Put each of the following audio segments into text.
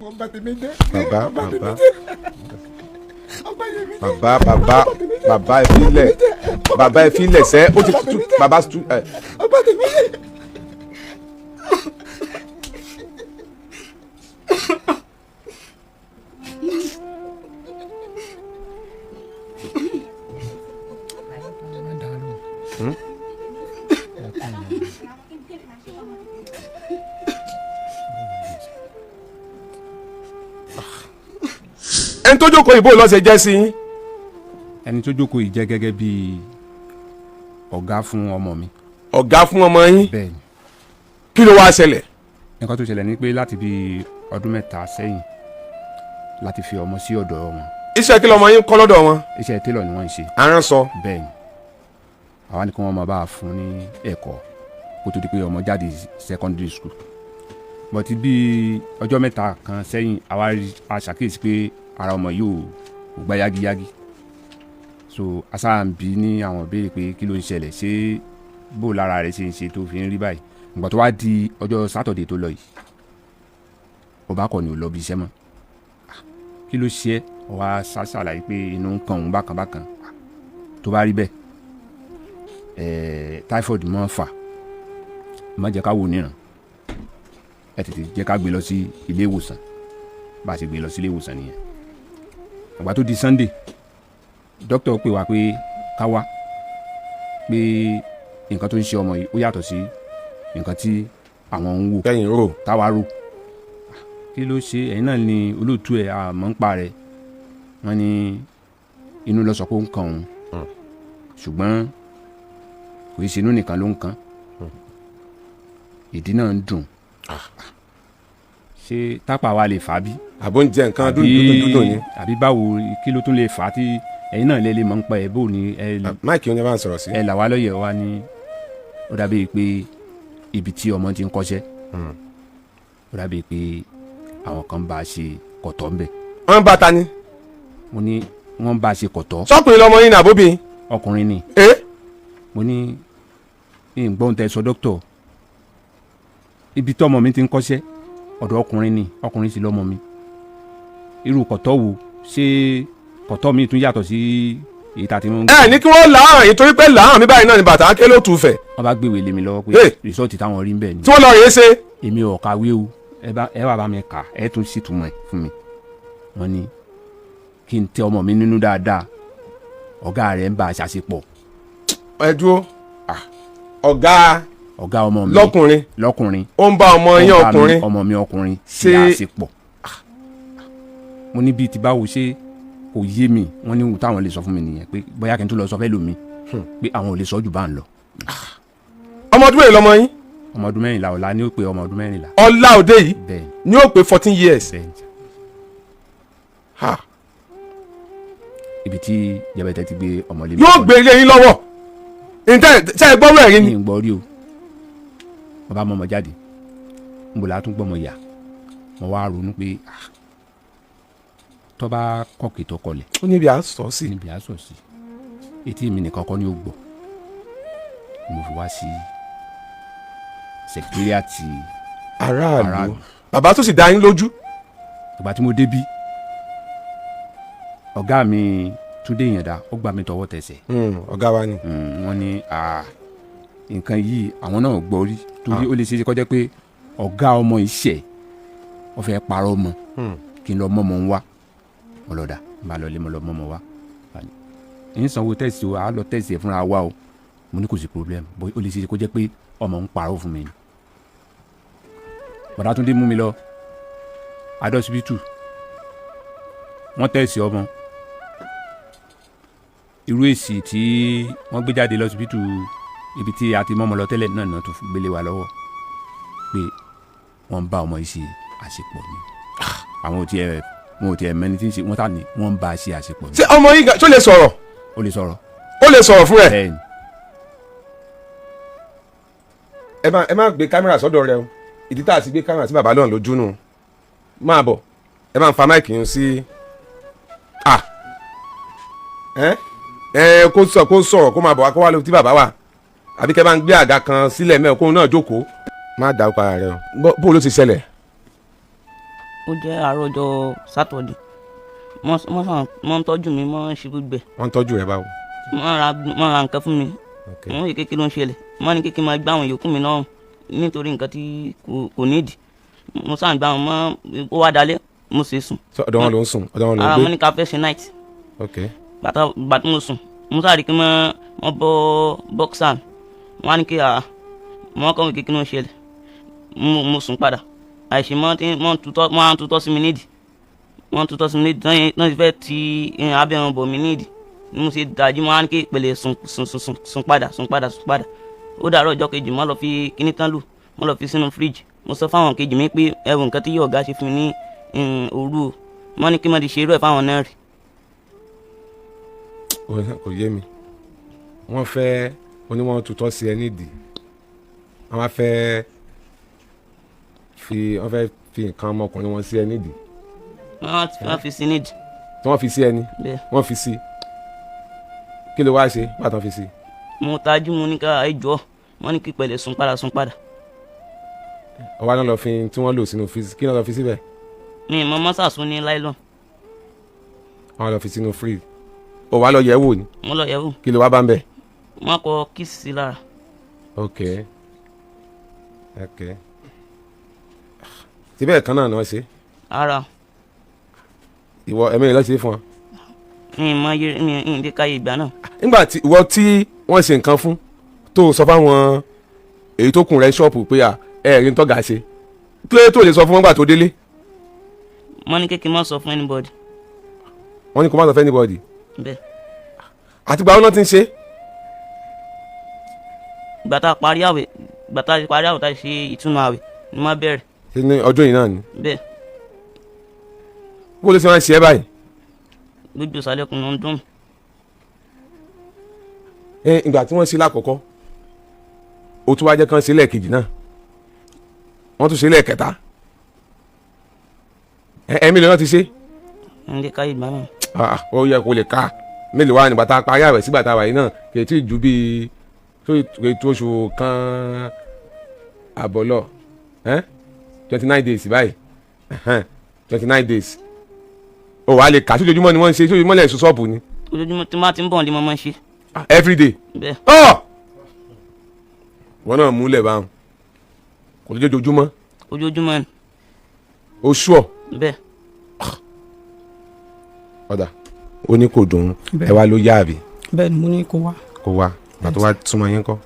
Ọba tèmi jẹ́. Bàbá, Ọba tèmi bàbá. jẹ́. Ọba tèmi jẹ́. Bàbá, bàbá, bàbá, ẹ filẹ̀, bàbá, ẹ filẹ̀ sẹ́, ó ti tú bàbá tú ẹ. Ọba tèmi jẹ́. Ẹni tó jókòó ìbò lọ́sẹ̀ jẹ́ sí yín? Ẹni tó jókòó yìí jẹ́ gẹ́gẹ́ bí ọ̀gá fún ọmọ mi. Ọ̀gá fún ọmọ yín? Bẹ́ẹ̀ ni. Kí ló wá ṣẹlẹ̀? Nǹkan tó ṣẹlẹ̀ ni pé láti bí ọdún 3 sẹ́yìn láti fi ọmọ sí ọ̀dọ̀ wọn. Iṣẹ́ kí lọmọ yín kọ́ lọ́dọ̀ wọn? Iṣẹ́ télọ̀ ni wọ́n ń ṣe. Aránṣọ. Bẹ́ẹ̀ ni, àwa ni kí wọ́n máa bá a fún ní ẹ̀kọ́ kó tó di pé ọmọ jáde secondary school, but bí ọjọ́ 3 kan sẹ́yìn, àwa a ṣàkíyèsí pé ara ọmọ yìí ò gbá yágiyági, so asáà ń bi ní àwọn ìbéèrè pé kí ló ń ṣẹlẹ̀, ṣé bó lára rẹ̀ ṣe ń ṣe tó fi ń rí báyìí. Ìgbà tó wá di ọjọ́ Saturday tó lọ yìí, ọba kọ̀ ni ò lọ bí iṣẹ́ mọ́. Kí ló ṣe é? Ó wá ṣàlàyé pé inú ń kan òun bákan bákan. Tó bá rí bẹ́ẹ̀, typhoid mọ́ fà, má jẹ́ ká wò níran, ẹ tètè jẹ́ ká gbé lọ sí ilé ìwòsàn. Bá a ṣe gbé lọ sí ilé ìwòsàn nìyẹn. Ìgbà tó di Sunday, dókítà pè wá pé ká wá, pé nǹkan tó ń ṣe ọmọ yìí ó yàtọ̀ sí nǹkan tí àwọn ń wò. Kẹ́yìn rò. Táwa rò. Kí ló ṣe ẹ̀yin náà ni olóòtú ẹ̀ àmọ́ ń pa rẹ̀? Wọ́n ní inú ló sọ pé ó ń kan òun, ṣùgbọ́n kò í ṣe inú nìkan ló ń kan, ìdí náà ń dùn. Ṣé tápà wa lè fà á bí? Àbó ń jẹ nǹkan dúdú dúdú ni? Àbí báwo, kí ló tún lè fà á tí ẹ̀yin náà lè mọ̀ ń pa ẹ̀, bó ni ẹ? Máìkì oúnjẹ bá ń sọ̀rọ̀ sí. Ẹ là wá lọ́yẹ̀ wa ní ó dàbí pé ibi tí ọmọ ti ń kọ́ṣẹ́, ó dàbí pé àwọn kan bá a ṣe kọ̀tọ́ ń bẹ̀. Wọ́n bá ta ni? Mo ní wọ́n bá a ṣe kọ̀tọ́. Sọ́kùnrin lọmọ yín ní àbóbí? Ọkùnrin ni. Ẹ. Mo ní ìgbọ́n tẹ sọ dókítà, ibi tí ọmọ mi ti ń kọ́ṣẹ́, ọ̀dọ̀ ọkùnrin ni, ọkùnrin sì lọ́mọ mi. Irú kọ̀tọ́ wo? Ṣé kọ̀tọ́ mi tún yàtọ̀ sí èyí tá a ti mú? Ẹ ní kí wọ́n làárọ̀ yìí, torí pé làárọ̀ mi báyìí náà ni bàtà ké ló tù fẹ̀. Wọ́n bá gbéwèé lé mi lọ́wọ́ pé rìsọ́ọ̀tì táwọn rí ń bẹ̀ ni. Tí wọ́n lọ rèé ṣe. Èmi ò kàwé o, ẹ wà bá mi kà, ẹ tún sì túmọ̀ ẹ fún mi. Wọ́n ní kí n tẹ ọmọ mi nínú dáadáa, ọ̀gá rẹ̀ ń bá a ṣàṣepọ̀. Ẹ dúró, ọ̀gá? Ọ̀gá ọmọ mi. Lọ́kùnrin? Lọ́kùnrin. Ó ń bá ọmọ yín ọkùnrin? Ọmọ mi ọkùnrin ṣe àṣepọ̀. Mo ní bíi ti báwo, ṣé kò yé mi? Wọ́n ní táwọn lè sọ fún mi nìyẹn, pé bóyá kí n tún lọ sọ fẹ́ lómi, pé àwọn ò lè sọ jù bá ń lọ. Ọmọ ọdún mélòó lọmọ yín? Ọmọ ọdún 14. Ọ̀la ni ó pé ọmọ ọdún 14. Ọlá òde yìí? Bẹ́ẹ̀. Ni ó pé 14 years? Bẹ́ẹ̀. Ibi tí jẹbẹtẹ ti gbé ọmọ lé mi. Yóò gbé ilé yín lọ́wọ́ ntẹ ṣe é gbọ́rọ̀ ẹ̀rí ni. Ní gbọ́ rí o. Mo bá mọ́mọ́ jáde, n bò látún gbọ́mọ yà. Mo wá ronú pé tó bá kọ̀kì tó kọlẹ̀. Ó níbi à ń sọ sí. Níbi à ń sọ sí, etí mi nìkan kọ́ ni ó gbọ́. Mo fi wá sí sẹkítírìàtì. Aráàlú, bàbá, tó sì dá yín lójú? Ìgbà tí mo débí, ọ̀gá mi Túndé Ìyàndá, ó gbà mí tọwọ́ tẹsẹ̀. Ọ̀gá wa ni. Wọ́n ní nǹkan yìí àwọn náà gbọ́ rí, torí ó lè ṣe é kọjá pé ọ̀gá ọmọ iṣẹ́ ó fẹ́ parọ́ mọ́. Kí n lọ mọ́mọ́ ń wá. Mo lọ dà, n bá lọ lé, mo lọ mọ́mọ́ wá. Ń sanwó test o, a lọ test ẹ̀ fúnra wa o. Mo ní kò sí problem, bó ó lè ṣe é kọjá pé ọmọ ń parọ́ fún mi ni. Bọ̀dá Túndé mú mi lọ adọ́sibítù, wọ́n test ọmọ. Irú èsì tí wọ́n gbé jáde lọ́sibítù ibi tí a ti mọ́mọ́ lọ tẹ́lẹ̀ náà náà tó gbélé wa lọ́wọ́, pé wọ́n ń bá ọmọ yìí ṣe àṣepọ̀ ni. Àwọn ò tiẹ̀, wọn ò tiẹ̀ mẹ́ni tí ń ṣe wọ́n tà ní wọ́n ń bá a ṣe àṣepọ̀ ni. Ṣé ọmọ yìí tó lè sọ̀rọ̀? Ó lè sọ̀rọ̀. Ó lè sọ̀rọ̀ fún ẹ? Bẹ́ẹ̀ni. Ẹ má gbé kámẹ́rà sọ́dọ̀ rẹ o. Ìdí tá a sì gbé kámẹ́rà sí bàbá náà lójú nù. Máa bọ̀, ẹ máa ń fa máìkì yín sí ẹ ẹ kó sọ, kó sọ̀rọ̀, kó máa bọ̀ wá, kó wá lóbi tí bàbá wà, àbí kẹ́ bá ń gbé àga kan sílẹ̀ mẹ́ẹ̀, kóun náà jókòó. Má dá ọkọ ara rẹ o. Bó ló ti ṣẹlẹ̀? Ó jẹ́ àárọ̀ ọjọ́ Sátọ̀dé. Wọ́n ń tọ́jú mi, wọ́n ń ṣe gbogbo ẹ̀. Wọ́n ń tọ́jú rẹ báwo? Wọ́n ra nǹkan fún mi. Ok. Wọ́n yẹ kékeré ló ń ṣẹlẹ̀. Wọ́n ní kékeré máa gbá àwọn yòókù mi lọ́rùn nítorí nǹkan tí kò nídìí. Mo sàn gbá wọn mọ́, ó wá dalẹ̀, mo sì sùn. So, ọ̀dọ̀ wọn ló ń sùn, ọ̀dọ̀ wọn ló ń Ara gbé? wọn ní ká fẹ́ ṣe night. Ok. Bàtà mo sùn, mo sáré kí wọ́n bọ́ bọ́ksà mi. Wọ́n á ní kí wọ́n kọ́ mi kékeré ló ń ṣẹlẹ̀. Mo sùn padà. Àìsí mọ́ tí wọ́n tutọ́, wọ́n á tutọ́ sí mi nídìí. Wọ́n tutọ́ sí mi nídìí, tán ti fẹ́ ti abẹ́ wọn bọ̀ mí nídìí. Ni mo ṣe dájú, mo á ní kí ìpele sùn sùn sùn sùn sùn padà sùn padà sùn padà. Ó dàárọ̀ ọjọ́ kejì, mo lọ fi kíní tán lù, mo lọ fi sínú fíríjì. Mo sọ fáwọn kejì mi pé ẹ̀wọ̀n nǹkan tí ọ̀gá ṣe fún mi ní òru o. Wọ́n ní kí wọ́n ti ṣe irú ẹ̀ fáwọn náà rí. Kò yé mi. Wọ́n fẹ́ oníwọ̀n tutọ́ sí ẹ nídìí. Wọ́n wá fẹ́ fi, wọ́n fẹ́ fi nǹkan ọmọkùnrin wọn sí ẹ nídìí. Wọ́n fi sí nídìí. Tí wọ́n fi sí ẹni? Bẹ́ẹ̀. Wọ́n fi sí. Kí ló wá ṣe nígbà tí wọ́n fi sí? Mo tajú, mo ní ká ẹ jọ, wọ́n ní kí pẹ̀lẹ́ sùn padà sùn padà. Ọwọ́ náà lọ fi tí wọ́n lò sínú fíríjì, kí ló lọ fi síbẹ̀? Mi mọ mọ́sàsún ní láìlọ́n. Wọ́n lọ fi sínú fíríjì. Ó wá lọ yẹ̀ wò ni? Mo lọ yẹ̀ wò. Kí ló wá bá ń bẹ̀? Wọ́n kọ kíìsì sí lára. Ok. Ok. Síbẹ̀ kan náà ni wọ́n ṣe? Ara. Ìwọ ẹ̀mí rẹ̀ lọ ṣe fún ọ. Mi mọ iye, mi ì lè káyé ìgbà náà. Nígbà tí ìwọ tí wọ́n ṣe nǹkan fún tó sọ fáwọn èyí tó kùn rẹ ṣọ́ọ̀pù pé à ẹ rí ń tọ́ga ṣe, kí ló dé tó lè sọ fún wọn gbà tó délé? Wọ́n ní kékeré má sọ fún anybody. Wọ́n ní kó má sọ fún anybody. Bẹ́ẹ̀. Àti gbà wọn náà ti ń ṣe? Ìgbà tá a parí àwẹ̀, ìgbà tá a parí àwẹ̀ tá a ṣe ìtúnu àwẹ̀ ni wọ́n bẹ̀rẹ̀. Ṣé ní ọdún yìí náà ni? Bẹ́ẹ̀. Bó ló ṣe máa ń ṣe ẹ́ báyìí? Gbogbo ìsàlẹ̀ kùnú ń dùn. Ìgbà tí wọ́n ṣe lákọ̀ọ́kọ́, ó tún wá jẹ́ kán ṣe lẹ́ẹ̀kejì náà, wọ́n tún ṣe lẹ́ẹ̀kẹta. Ẹ̀mí lè ti ṣe. Ń lè káyé ìgbà náà. Ó yẹ kó lè ká mélòó wá nígbà tá a parí àwẹ̀ sígbà tá a wà yìí náà, kì í tí ì ju bíi tó oṣù kan àbọ̀ lọ, 29 days báyìí, 29 days. Ó wàá lè kà sójoojúmọ́ ni wọ́n ń ṣe, sójoojúmọ́ lẹ̀ sùn ṣọ́ọ̀bù ni. Ojoojúmọ́ tí máa ti ń bọ̀ ní mo máa ń ṣe. Every day. Bẹ́ẹ̀. Ọ́ wọn náà múlẹ̀ báwọn kò lè jójoojúmọ́. Ojoojúmọ́ ni. Oṣù ọ̀. Bẹ́ẹ̀. Ọ̀dà ó ní kò dùn ún, ẹ wá ló yá àbí? Bẹ́ẹ̀ ni, mo ní kó wá. Kó wá, ìgbà tó wá túmọ̀ yín kọ́.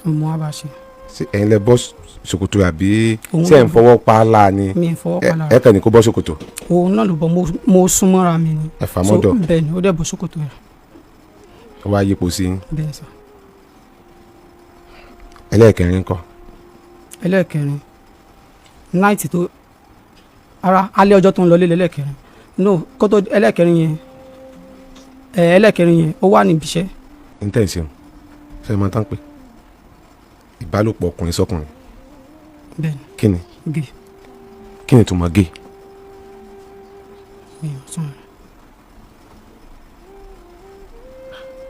Mo wá bá ṣe. Ṣé ẹ̀yin lẹ bọ́ ṣòkòtò àbí Òun ṣé ẹ̀ ń ló- fọwọ́ pa á láà ni? Mi ì fọwọ́ pa lára. Ẹ kàn ní kó bọ́ ṣòkòtò. Òun náà ló bọ́, mo sún mọ́ra mi ni. Ẹ fà mọ́dọ̀. So, bẹ́ẹ̀ ni, ó dẹ̀ bọ́ ṣòkòtò rẹ̀. Ó wá yípo sí yín. Bẹ́ẹ̀ sà. Ẹlẹ́ẹ̀kẹrin kọ́. Ẹlẹ́ẹ̀kẹrin, night tó ara alẹ́ ọjọ́ tó ń lọ lé lẹ́lẹ́kẹrin, no, kó tó ẹlẹ́ẹ̀kẹrin yẹn, ẹ ẹlẹ́ẹ̀kẹrin yẹn ó wà níbi iṣẹ́. N tẹ̀ ń ṣeun ṣe é máa tán pé ìbálòpọ̀ ọkùnrin sọkùnrin. Bẹ́ẹ̀ ni. Kí ni? Gay. Kí ni ìtumọ̀ gay? Mi ò sùn.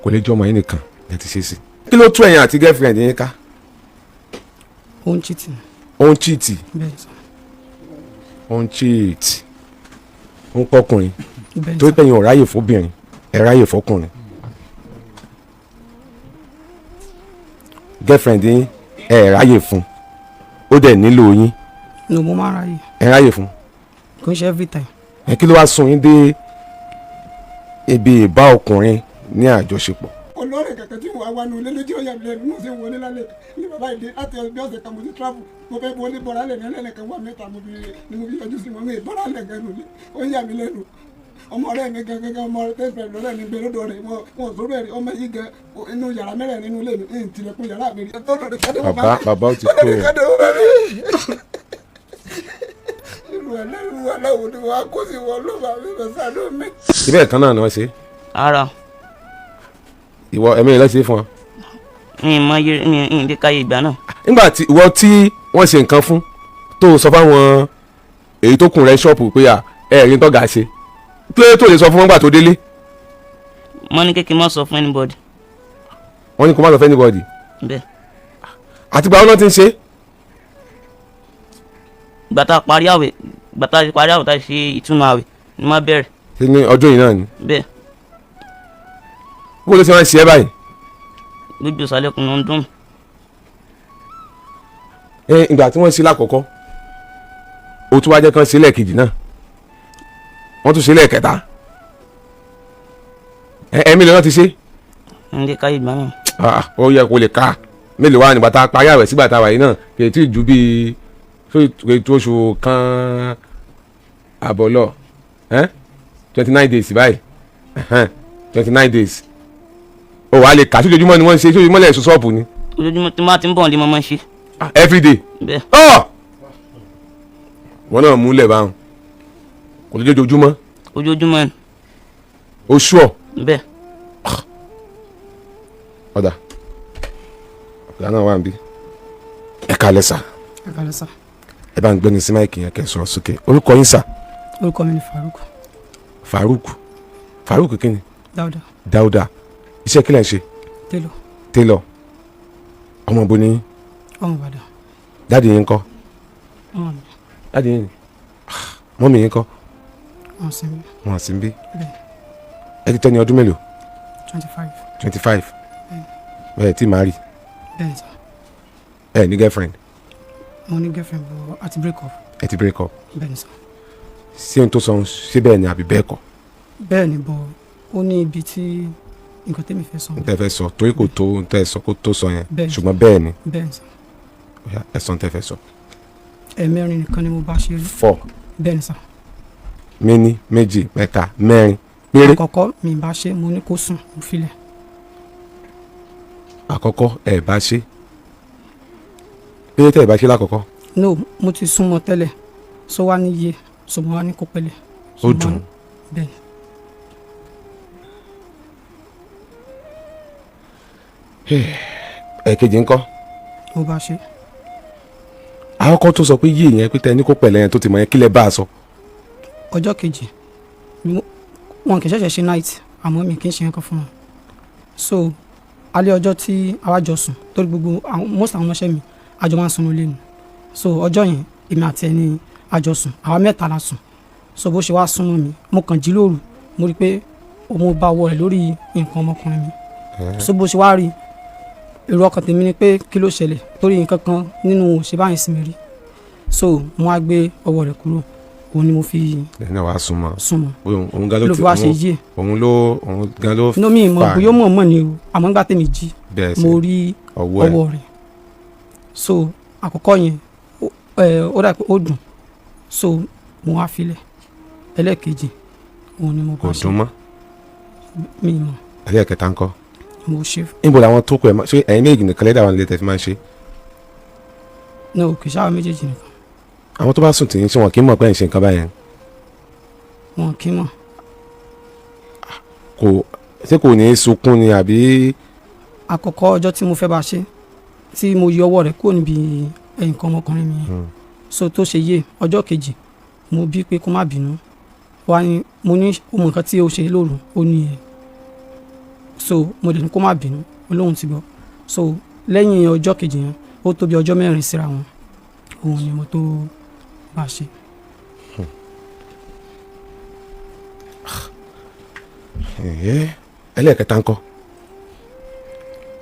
Kò lè jẹ́ ọmọ yín nìkan lẹ ti ṣe sí. Kí ló tú ẹ̀yin àti girlfriend yín ká? Ó ń cheat. Ó ń cheat. Bẹ́ẹ̀ sà. Ó ń cheat, ó ń kọkùnrin. Bẹ́ẹ̀ tó sà. pẹ̀yìn ò ráyè fóbìnrin, ẹ̀ ráyè fọkùnrin. Girlfriend yín ẹ̀ ráyè fún, ó dẹ̀ nílò yín. No, mo máa ń ráyè. Ẹ̀ ráyè fún. Kò ń ṣe every time. Ẹ kí ló wá sún yín dé ibi ìbá ọkùnrin ní àjọṣepọ̀? Olórí kankan tí wàá wà nù ilé lójú ọ̀yà mi lẹ́nu, mo ṣe wọlé lálẹ́ ní bàbá ìdè láti ọbẹ̀ ọ̀sẹ̀ kan mo ti travel, mo fẹ́ wọlé bọ́ra lẹ̀ ní ẹlẹ́nìkan wà mẹ́ta mo fi ni mo fi yọjú sí wọn, mi bọ́ra lẹ̀ gan nulẹ̀, ó ń yà mí lẹ́nu. Ọmọ ọ̀rẹ́ mi gan gan, ọmọ ọ̀rẹ́ tẹ́sán lọ́rẹ́ mi gbé lọ́dọ̀ rẹ̀, wọn sọ̀rọ̀ ẹ̀rí ọmọ yìí gan inú yàrá mẹ́rẹ̀ nínú ilé mi ń tilẹ̀kùn yàrá mi rí. Bàbá, bàbá, ó ti tó o. Irú ẹ̀ lẹ́rù aláwo ni wàá kó sí wọn ló bá mi bẹ̀ sáré mi. Síbẹ̀ kan náà ni wọ́n ṣe? Ara. Ìwọ ẹ̀mí rẹ̀ lọ ṣe fún ọ? Mi mọ iye, mi ì lè káyé ìgbà náà. Nígbà tí ìwọ tí wọ́n ṣe nǹkan fún tó sọ fáwọn èyí tó kùn rẹ ṣọ́ọ̀pù pé à ẹ rí ń tọ́ga ṣe, kí ló tó lè sọ fún wọn gbà tó délé? Wọ́n ní kékeré má sọ fún anybody. Wọ́n ní kó má sọ fún anybody. Bẹ́ẹ̀. Àti gbà wọn náà ti ń ṣe? Ìgbà tá a parí àwẹ̀, Ìgbà tá a ti parí àwẹ̀ tá a ṣe ìtúnu àwẹ̀ ni wọ́n bẹ̀rẹ̀. Ṣé ní ọjọ́ yìí náà ni? Bẹ́ẹ̀. Bó ló ṣe máa ń ṣe ẹ́ báyìí? Gbogbo ìsàlẹ̀ kùn ló ń dùn mí. Ẹ ìgbà tí wọ́n ṣe lákọ̀ọ́kọ́, ó tún wá jẹ́ kán ṣe lẹ́ẹ̀kejì náà, wọ́n tún ṣe lẹ́ẹ̀kẹta. Ẹ̀mí lọ́nà ti ṣe. Ndé káyé ìgbà náà. Ó yẹ kó lè ká mélòó wá nígbà tá a parí àwẹ̀ sígbà tá a wà yìí náà, kì í tí ì ju bíi tó oṣù kan àbọ̀ lọ, 29 days báyìí, 29 days. Ó wàá lè kà sí ojoojúmọ́ ni wọ́n ń ṣe, ojoojúmọ́ lẹ̀ sọ ṣọ́ọ̀bù ni. Ojoojúmọ́ tí wọ́n ti ń bọ̀ ní mọ́mọ́ ṣe. Every day. Bẹ́ẹ̀. Wọn náà múlẹ̀ báwọn kò lójoojúmọ́. Ojoojúmọ́ ni. Oṣù ọ̀. Bẹ́ẹ̀. Ọ̀dà ọ̀gá náà wà níbí. Ẹ kálẹ́ sà. Ẹ kálẹ́ sà. Ẹ bá ń gbẹ́ni sí máìkì yẹn kẹ́ sọ̀rọ̀ sókè. Orúkọ yín sà? Orúkọ mi ni Farouk. Farouk. Farouk kí ni? Dáúdà. Dáúdà. Iṣẹ́ kí lẹ̀ ń ṣe? Tailor. Tailor. Ọmọ bo ni yín? Ọmọ Ìbàdàn. Daddy yín ńkọ́? Ọmọ mi. Daddy yín ni? Mummy yín ńkọ́? Wọ́n sì ń bí. Wọ́n sì ń bí. Bẹ́ẹ̀. Ẹ ti tọ́ ní ọdún mélòó? 25. 25. Bẹ́ẹ̀ tí màá rí. Bẹ́ẹ̀ sà. Ẹ ní girlfriend? Mo ní girlfriend, but a ti break up. Ẹ ti break up. Bẹ́ẹ̀ ni sà. Ṣé ohun tó sọ ṣé bẹ́ẹ̀ ni àbí bẹ́ẹ̀ kọ́? Bẹ́ẹ̀ ni, but ó ní ibi tí nǹkan tẹ́mi fẹ́ sọ. N tẹ́ fẹ́ sọ torí kò tó n tẹ́ sọ kó tó sọ yẹn. Bẹ́ẹ̀ ni. Ṣùgbọ́n bẹ́ẹ̀ ni. Bẹ́ẹ̀ ni sà. Ẹ sọ n tẹ́ fẹ́ sọ. Ẹ̀ẹ̀mẹrin nìkan ni mo bá ṣe rí. 4. Bẹ́ẹ̀ ni sà. Méní, méjì, mẹ́ta, mẹ́rin péré. Àkọ́kọ́ mi bá ṣe, mo ní kó sùn, mo filẹ̀. Àkọ́kọ́ ẹ̀ bá ṣe. Péré tẹ́ ẹ̀ bá ṣe lákọ̀ọ́kọ́. No, mo ti súnmọ́ tẹ́lẹ̀, so wá ní iye, so mo wá ní kó pẹ̀lẹ́. Ó dùn. Bẹ́ẹ̀ ni. Ẹ̀kejì ńkọ́? Mo bá ṣe. Àkọ́kọ́ tó sọ pé yé yẹn pé tẹ ní kó pẹ̀lẹ́ yẹn tó ti mọ̀ yẹn, kí lẹ bá a sọ? Ọjọ́ kejì wọn kì í ṣẹ̀ṣẹ̀ ṣe night, àmọ́ mi kì í ṣe nǹkan fún wọn. So alẹ́ ọjọ́ tí àwa jọ sùn, torí gbogbo most àwọn ọmọọṣẹ́ mi àjọ máa ń sùn nílé ni. So ọjọ́ yẹn èmi àti ẹni àjọ sùn, àwa mẹ́ta la sùn. So bó ṣe wá súnmọ́ mi, mo kàn jí lóru, mo rí i pé mo bá ọwọ́ rẹ̀ lórí nǹkan ọmọkùnrin mi. So bó ṣe wá rí, èrò ọkàn tèmi ni pé kí ló ṣẹlẹ̀, torí nǹkan kan nínú òṣè báyìí sí mi rí. So mo wá gbé ọwọ́ rẹ̀ kúrò, òun ni mo fi Lẹ́yìn náà wàá súnmọ́. Súnmọ́. Òun gan ló ló ti fi wá ṣe yé. Òun ló òun gan ló Inú mi mọ̀ fà bóyá ó mọ̀ mọ̀ ni o, àmọ́ nígbà tèmi jí bẹ́ẹ̀ sí mo rí ọwọ́ ẹ̀. ọwọ́ rẹ̀. So àkọ́kọ́ yẹn ó dà pé ó dùn, so mo wá filẹ̀. Ẹlẹ́ẹ̀kejì òun ni mo Kò bá ṣe. dùn mọ́. Mi mọ̀. Ẹlẹ́ẹ̀kẹta ńkọ́? Mo ṣe. Níbo làwọn tó kọ ẹ̀ máa ṣé ẹ̀yin méjì nìkan lẹ́dà wọn lè tẹ̀ fi máa ń ṣe? No, kì í ṣáà méjèèjì nìkan. Àwọn tó bá sùn tì í ṣe wọn kì í mọ̀ pé ẹ̀ ń ṣe nǹkan báyẹn? Wọn kì í mọ̀. Kò ṣé kò ní í sunkún ni àbí? Àkọ́kọ́ ọjọ́ tí mo fẹ́ bá ṣe, tí mo yọ ọwọ́ rẹ̀ kúrò níbi nǹkan ọmọkùnrin mi yẹn, so tó ṣe yé, ọjọ́ kejì mo bí pé kó má bínú wá ní, mo ní ó mọ nǹkan tí ó ṣe lóru, ó ní ẹ̀, so mo dẹ̀ ní kó má bínú, ó lóun ti gbọ́. So lẹ́yìn ọjọ́ kejì yẹn, ó tó bí ọjọ́ 4 síra wọn, òun ni mo tó bá ṣe. Ẹlẹ́ẹ̀kẹta ńkọ́?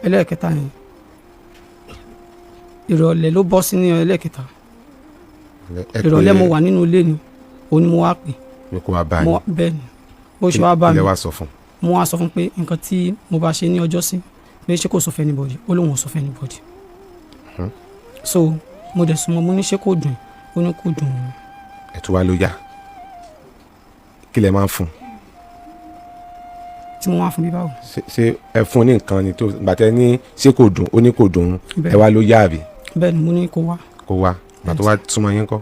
Ẹlẹ́ẹ̀kẹta yẹn, ìrọ̀lẹ́ ló bọ́ sí ní ẹlẹ́ẹ̀kẹta. Ìrọ̀lẹ́ mo wà nínú ilé ni, òun ni mo wá pè. Pé kó wá bá yín? Bẹ́ẹ̀ ni, bó ṣe wá bá mi. Ilé wa sọ fún? Mo wá sọ fún pé nǹkan tí mo bá ṣe ní ọjọ́ sí, pé ṣé kò sọ fún anybody, ó lóun ò sọ fún anybody. So mo dẹ̀ súnmọ́, mo ní ṣé kò dùn, ó ní kò dùn òun. Ẹ̀ tún wá ló yá, kí lẹ máa ń fún? Tí mo wá fún bí báwo? Ṣé ẹ fún ní nǹkan ni tó gbàtẹ ní ṣé kò dùn, ó ní kò dùn, ẹ wá ló yá àbí? Bẹ́ẹ̀ ni, mo ní kó wá. Kó wá, gbà tó wá súnmọ́ yín kọ́?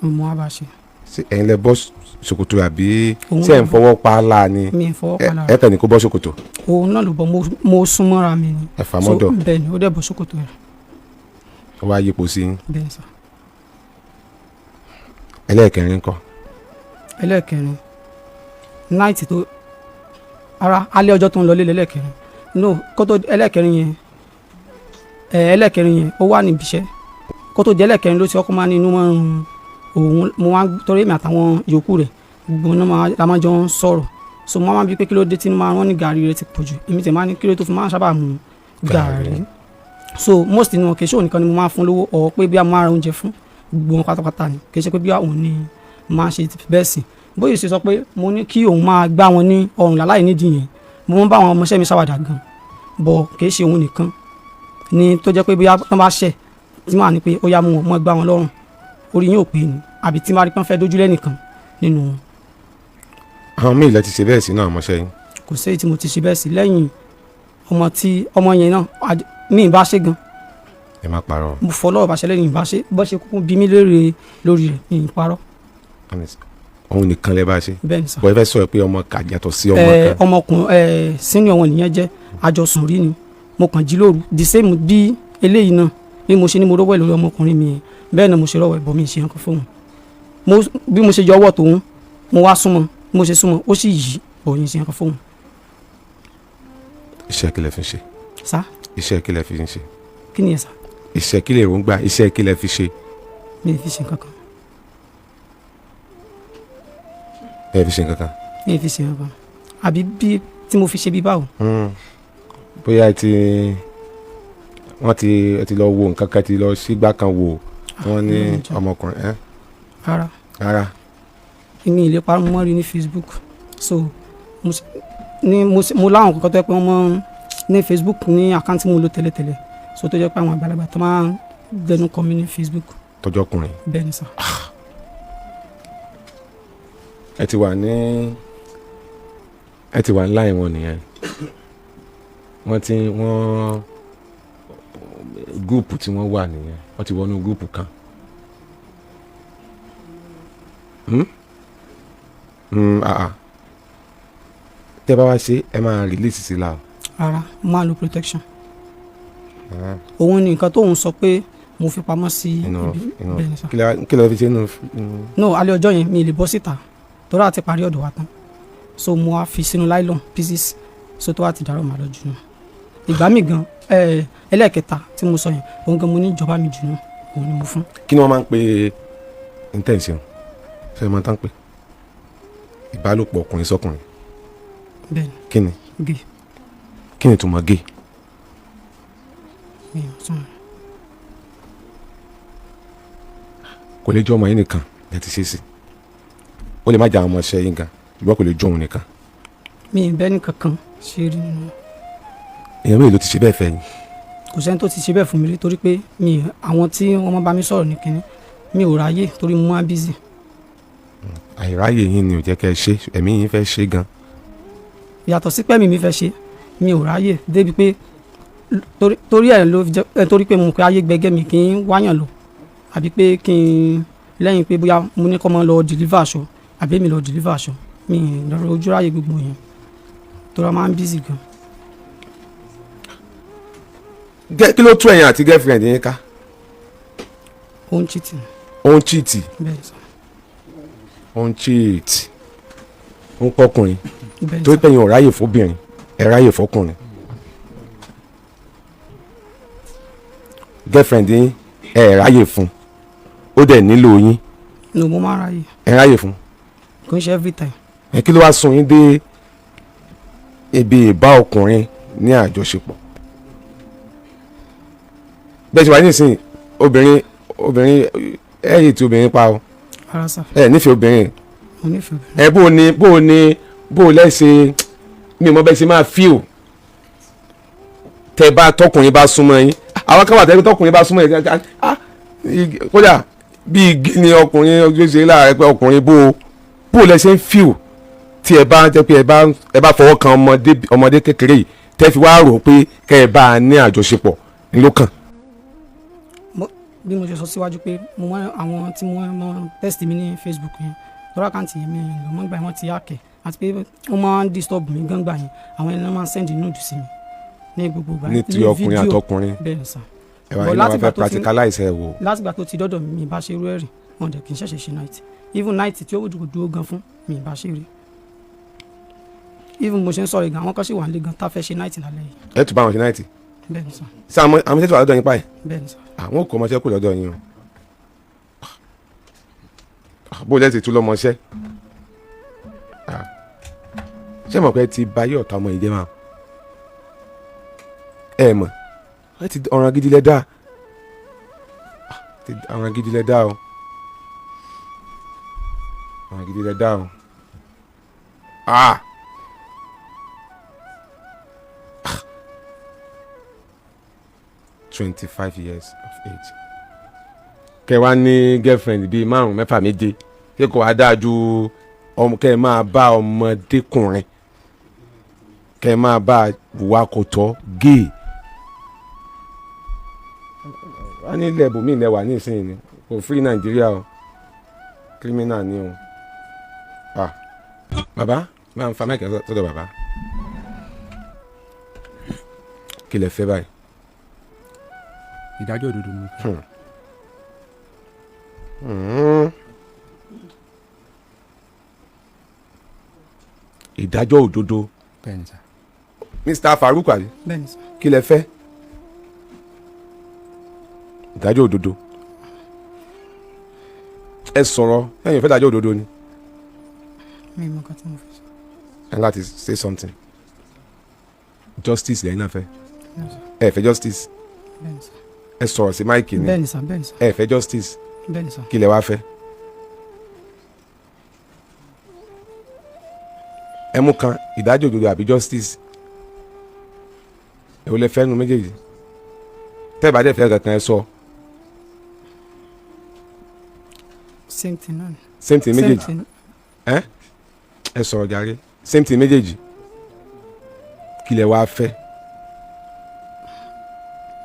Mo wá bá ṣe. Ṣé ẹ̀yin lẹ bọ́ ṣòkòtò àbí Òun ṣé ẹ̀ ń ló fọwọ́ pa á láà ni? Mi ì fọwọ́ pa lára. Ẹ kàn ní kó bọ́ ṣòkòtò? Òun náà ló bọ́, mo súnmọ́ra mi ni. Ẹ fà mọ́dọ̀. So bẹ́ẹ̀ ni, ó dẹ̀ bọ́ ṣòkòtò rẹ̀. Ó wá yípo sí yín? Bẹ́ẹ̀ ni sà. Ẹlẹ́ẹ̀kẹrin ńkọ́? Ẹlẹ́ẹ̀kẹrin, night tó ara alẹ́ ọjọ́ tó ń lọlé lẹ́lẹ́kẹrin, no, kó tó ẹlẹ́ẹ̀kẹrin yẹn, ẹlẹ́ẹ̀kẹrin yẹn ó wà níbi iṣẹ́. Kó tó di ẹlẹ́ẹ̀kẹrin ló ti ọkọ máa ní inú máa ń run Òun mo wá torí èmi àtàwọn yòókù rẹ̀ gbogbo náà la máa jọ ń sọ̀rọ̀. So mo máa ń bi pé kí ló dé tí máa wọ́n ní gàrí rẹ̀ ti pọ̀ jù. Èmi tẹ̀ máa ní kí ló tó fi máa ń sábà mu gàrí. So most nínú wọn, kì í ṣe òun nìkan ni mo máa fún lówó ọ̀ pé bí a máa ra oúnjẹ fún gbogbo wọn pátápátá ni. Kì í ṣe pé bí òun ni máa ṣe bẹ́ẹ̀ sì. Bóyá ṣe sọ pé mo ní kí òun máa gbá wọn ní ọrùn láláì nídìí yẹn, mo ń bá àwọn ọmọọṣẹ́ mi ṣàwàdà gan, bọ̀ kì í ṣe òun nìkan ni tó jẹ́ pé bóyá wọ́n bá ṣẹ̀ tí màá ní pé ó yá mú wọn mọ́ gbá wọn lọ́rùn, orí yín ò pé ni, àbí tí màá rí pé wọ́n fẹ́ dójúlẹ̀ nìkan nínú wọn. Àwọn míì lẹ ti ṣe bẹ́ẹ̀ sí náà ọmọọṣẹ́ yín? Kò sí èyí tí mo ti ṣe bẹ́ẹ̀ sí lẹ́yìn ọmọ tí ọmọ yẹn náà mi ì bá ṣe gan. Ẹ má parọ́. Mo fọ lọ́wọ́ bàṣẹ lẹ́yìn ìbá ṣe bọ́ ṣe kúkú bí mi léèrè lórí rẹ̀, mi ì parọ́. Òun nìkan lẹ bá ṣe? Bẹ́ẹ̀ ni sà. Bọ́ ẹ fẹ́ sọ pé ọmọ kà yàtọ̀ sí ọmọ kan. Ọmọkùnrin senior wọn nìyẹn jẹ́, àjọsùn rí ni. Mo kàn jí lóru the same bí eléyìí náà, bí mo ṣe ní mo rọ́wọ́ ẹ̀ lórí ọmọkùnrin mi yẹn, bẹ́ẹ̀ náà mo ṣe rọ́wọ́ ẹ̀ bọ̀, mi ṣe nǹkan fóun. Mo bí mo ṣe yọ ọwọ́ tòun, mo wá súnmọ́, bí mo ṣe súnmọ́ ó sì yí bọ̀, yín ṣe nǹkan fóun. Iṣẹ́ kí lẹ fi ń ṣe? Sá? Iṣẹ́ kí lẹ fi ń ṣe? Kí ni ẹ sá? Iṣẹ́ kí lè rògbà, iṣẹ́ kí lẹ fi ṣe? Mi ì fi ṣe nǹkan kan. Ẹ fi ṣe nǹkan kan? Mi ì fi ṣe nǹkan kan. Àbí bí tí mo fi ṣe bí báwo? Bóyá ẹ ti wọ́n ti ẹ ti lọ wo nǹkan kan, ti lọ sígbà kan wò wọ́n ní ọmọkùnrin ẹ? Rárá. Rárá. Èmi ì lè parọ́, mo mọ́ rí ní Facebook. So ní mo láwọn kankan tó yẹ pé wọ́n mọ́ ní Facebook ní àkáǹtì mo lò tẹ́lẹ̀tẹ́lẹ̀, so tó jẹ́ pé àwọn àgbàlagbà tó máa ń dẹnu kọ mi ní Facebook. Tọjọ́ ọkùnrin? Bẹ́ẹ̀ ni sà. Ẹ ti wà ní láì wọn nìyẹn, wọ́n ti wọ́n group tí wọ́n wà nìyẹn, wọ́n ti wọnú group kan. Hmm? Ah, ah. Tẹ́ bá wá ṣe, ẹ máa release sí la o. Rárá, mo máa lo protection. Òun ni nǹkan tóun sọ pé mo fi pamọ́ sí inú ibi. Inú Bẹ́ẹ̀ ni sà. Kí lẹ fi ṣe inú? No, alẹ́ ọjọ́ yẹn mi ì lè bọ́ síta torí àti parí ọ̀dọ̀ wa tán, so mo wá fi sínú nylon pieces, so tó wá ti dàrọ́ màá lọ jù nù. Ìgbà mi gan ẹlẹ́ẹ̀kẹta tí mo sọ yẹn, òun gan mo ní ìjọba mi jù nù, òun ni mo fún. Kí ni wọ́n máa ń pè intention? Ṣé ẹ máa tán pé ìbálòpọ̀ ọkùnrin sọkùnrin? Bẹ́ẹ̀ ni. Kí ni? Gay. Kí ni ìtumọ̀ gay? Mi ò tún. Kò lè jẹ́ ọmọ yín nìkan lẹ ti ṣe sí, ó lè má jẹ́ àwọn ọmọ ṣẹ́ yín gan, ṣùgbọ́n kò lè jẹ́ òun nìkan. Mi ì bẹ́ẹ̀ ní kankan ṣe rí nínú wọn. Èèyàn mélòó ló ti ṣe bẹ́ẹ̀ fẹ́ yín? Kò sẹ́ni tó ti ṣe bẹ́ẹ̀ fún mi rí, torí pé mi àwọn tí wọ́n máa bá mi sọ̀rọ̀ ní kínní, mi ò ráyè torí mo máa ń busy. Àìráyè yín ni ò jẹ́ kẹ́ ẹ ṣe, ẹ̀mí yín fẹ́ ṣe gan. Yàtọ̀ sí pé mi fẹ́ ṣe, mi ò ráyè débi pé torí ẹ̀ ló fi jẹ́ ẹ, torí pé mo pé ayé gbẹgẹ́, mi kì í wáyàn lọ, àbí pé kí n lẹ́yìn pé bóyá mo ní kọ́ mọ́ lọ deliver aṣọ, àbí èmi lọ deliver aṣọ, mi ì lọ́rọ̀ ojú ráyè gbogbo yẹn torí a máa ń busy gan. Kí ló tú ẹ̀yin àti girlfriend yín ká? Ó ń cheating. Ó ń cheat? Bẹ́ẹ̀ sà. Ó ń cheat, ó ń kọkùnrin? Bẹ́ẹ̀ Torí sà. pé ẹ̀yin ò ráyè fóbìnrin, ẹ ráyè fọkùnrin. Girlfriend yín, ẹ ráyè fún, ó dẹ̀ nílò yín. No, mo máa ń ráyè. Ẹ ráyè fún? Kò ń ṣe every time. Ẹ kí ló wá sún yín dé ibi ìbá ọkùnrin ní àjọṣepọ̀ bẹ́ẹ̀ ṣe wà nísìnyí? Obìnrin ẹ yìí tí obìnrin pa o. Rárá sà. Ẹ nífẹ̀ẹ́ obìnrin? Mo nífẹ̀ẹ́ obìnrin. Ẹ bó o lẹ́sẹ̀, mi ò mọ bẹ́ẹ̀ ṣe máa fíò tẹ bá tọkùnrin bá súnmọ́ yín. Àwọn kan wà tẹ́ tọkùnrin bá súnmọ́ yín, ah, kódà bí igi ni ọkùnrin ojú ṣe láàárẹ̀ pé ọkùnrin. Bó o lẹ́sẹ̀ ń fíò tí ẹ bá jẹ́ pé ẹ bá fọwọ́ kan ọmọdé kékeré yìí, tẹ́ fi wá rò pé kẹ́ ẹ bá a ní àjọṣepọ̀ ńlọ́kàn? Bí mo ṣe sọ síwájú pé mo mọ àwọn tí mo mọ text mi ní Facebook yẹn, lọ́rọ̀ àkáǹtì yẹn mi lò mọ́ gbà yẹn, wọ́n ti hack ẹ̀, àti pé wọ́n máa ń disturb mi gángbà yẹn. Àwọn ẹni náà máa ń send nude sí mi ní gbogbo ìgbà. Ní ti ọkùnrin fídíò. Àtọkùnrin? Bẹ́ẹ̀ ni sà. Ẹ wá But iná wá látìgbà fẹ́ tó ti- practicalize ẹ wò. Látìgbà tó ti dọ́dọ̀ mi, mi bá ṣe irú ẹ̀ rí. Wọn dẹ̀ kì í ṣẹ̀ṣẹ̀ ṣe night, even night tí ó dúró gan fún mi bá ṣe rí. Even mo ṣe ń sọ̀rọ̀ ìgbà, àwọn kan sì wà nílé gan tá a fẹ́ ṣe night lálẹ́ yìí. Ẹ tún bá wọn ṣe night? Bẹ́ẹ̀ ni sà. Ṣé àwọn tẹ́tù wà lọ́dọ̀ yín páyì? Bẹ́ẹ̀ ni sà. Àwọn kò ọmọọṣẹ́ kù lọ́dọ̀ yín o. Bó lẹ́sẹ̀ tún lọ́mọṣẹ́. Ah. Ṣé mọ̀ pé ti bayé ọ̀tá ọmọ yìí jẹ́ máa ẹ mọ̀ ẹ ti ọ̀ràn gidi lẹ dá. Ah, ti ọ̀ràn gidi lẹ dá o, ọ̀ràn gidi lẹ dá o. Ah. Ah. 25 years of age, kẹ wá ní girlfriend bíi márùn, mẹ́fà, méje, ṣé kò wá dáa ju ọmọ kẹ máa bá ọmọdékùnrin, kẹ máa bá wà kò tọ́ gay? Wọ́n ní ilẹ̀ ibòmíì ilẹ̀ wà nísìnyí ni kò free Nàìjíríà o, criminal ni o. Ah, bàbá máa ń fa mic sọ́dọ̀ bàbá. Kí lẹ fẹ́ báyìí? Ìdájọ́ òdodo ni mo fẹ́. Ìdájọ́ òdodo. Bẹ́ẹ̀ ni sà. Mr. Farouk Ali. Bẹ́ẹ̀ ni sà. Kí lẹ fẹ́? Ìdájọ́ òdodo. Ẹ sọ̀rọ̀, ẹ̀yin fẹ́ ìdájọ́ òdodo ni? Mi ò mọ nǹkan tí mo fẹ́ sọ. Ẹ láti say something. Justice lẹ́yìn náà fẹ́? No, sir. Ẹ fẹ́ justice? Bẹ́ẹ̀ ni sà. Ẹ sọ̀rọ̀ sí mic ni. Bẹ́ẹ̀ ni sà, bẹ́ẹ̀ ni sà. Ẹ fẹ́ justice? Bẹ́ẹ̀ ni sà. Kí lẹ wá fẹ́? Ẹ mú kan, ìdájọ́ òdodo àbí justice, ẹ ò lè fẹ́ nu méjèèjì. Tẹ́ ẹ bá dẹ̀ fẹ́ kankan, ẹ sọ. Same thing náà ni. Same thing méjèèjì? Same thing. Ẹ sọ̀rọ̀ jàre. Same thing méjèèjì. Kí lẹ wá fẹ́?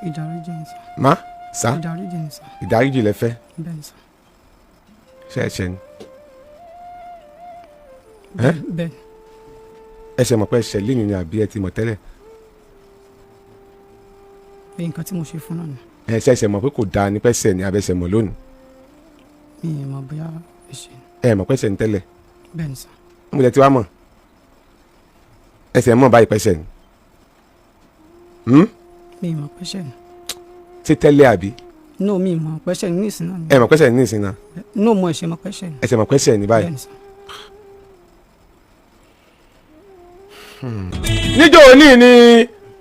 Ìdáríjì ni sà. Má sá. Ìdáríjì ni sà. Ìdáríjì lẹ fẹ́? Bẹ́ẹ̀ ni sà. Ṣe ẹ ṣẹ ni? Ẹ́? Bẹ́ẹ̀. Ẹ ṣe mọ̀ pé ẹ ṣẹ lẹ́yìn ni àbí ẹ ti mọ̀ tẹ́lẹ̀? Ni nǹkan tí mo ṣe fún náà ni. Ẹ ṣẹ̀ṣẹ̀ mọ̀ pé kò dáa ní pẹ́sẹ̀ ni abẹ́sẹ̀ mọ̀ lónìí? Mi ì mọ̀ bóyá ẹ ṣe. Ẹ mọ̀ pẹ́sẹ̀ ní tẹ́lẹ̀? Bẹ́ẹ̀ ni sà. Mo lẹ ti wá mọ̀, ẹsẹ̀ mọ̀ báyìí pẹ́sẹ̀ ni? Hmm? Mi ì mọ̀ pẹ́ṣẹ̀ ni. Ṣé tẹ́lẹ̀ àbí? No, mi ì mọ̀ pẹ́ṣẹ̀ ni nísìnyí náà ni. Ẹ mọ̀ pẹ́sẹ̀ ní ìsìn náà? No, mo ẹ̀ṣẹ̀ mọ̀ pẹ́ṣẹ̀ ni. Ẹsẹ̀ mọ̀ pẹ́sẹ̀ ní báyìí? Bẹ́ẹ̀ ni sà. Níjọ́ òní ni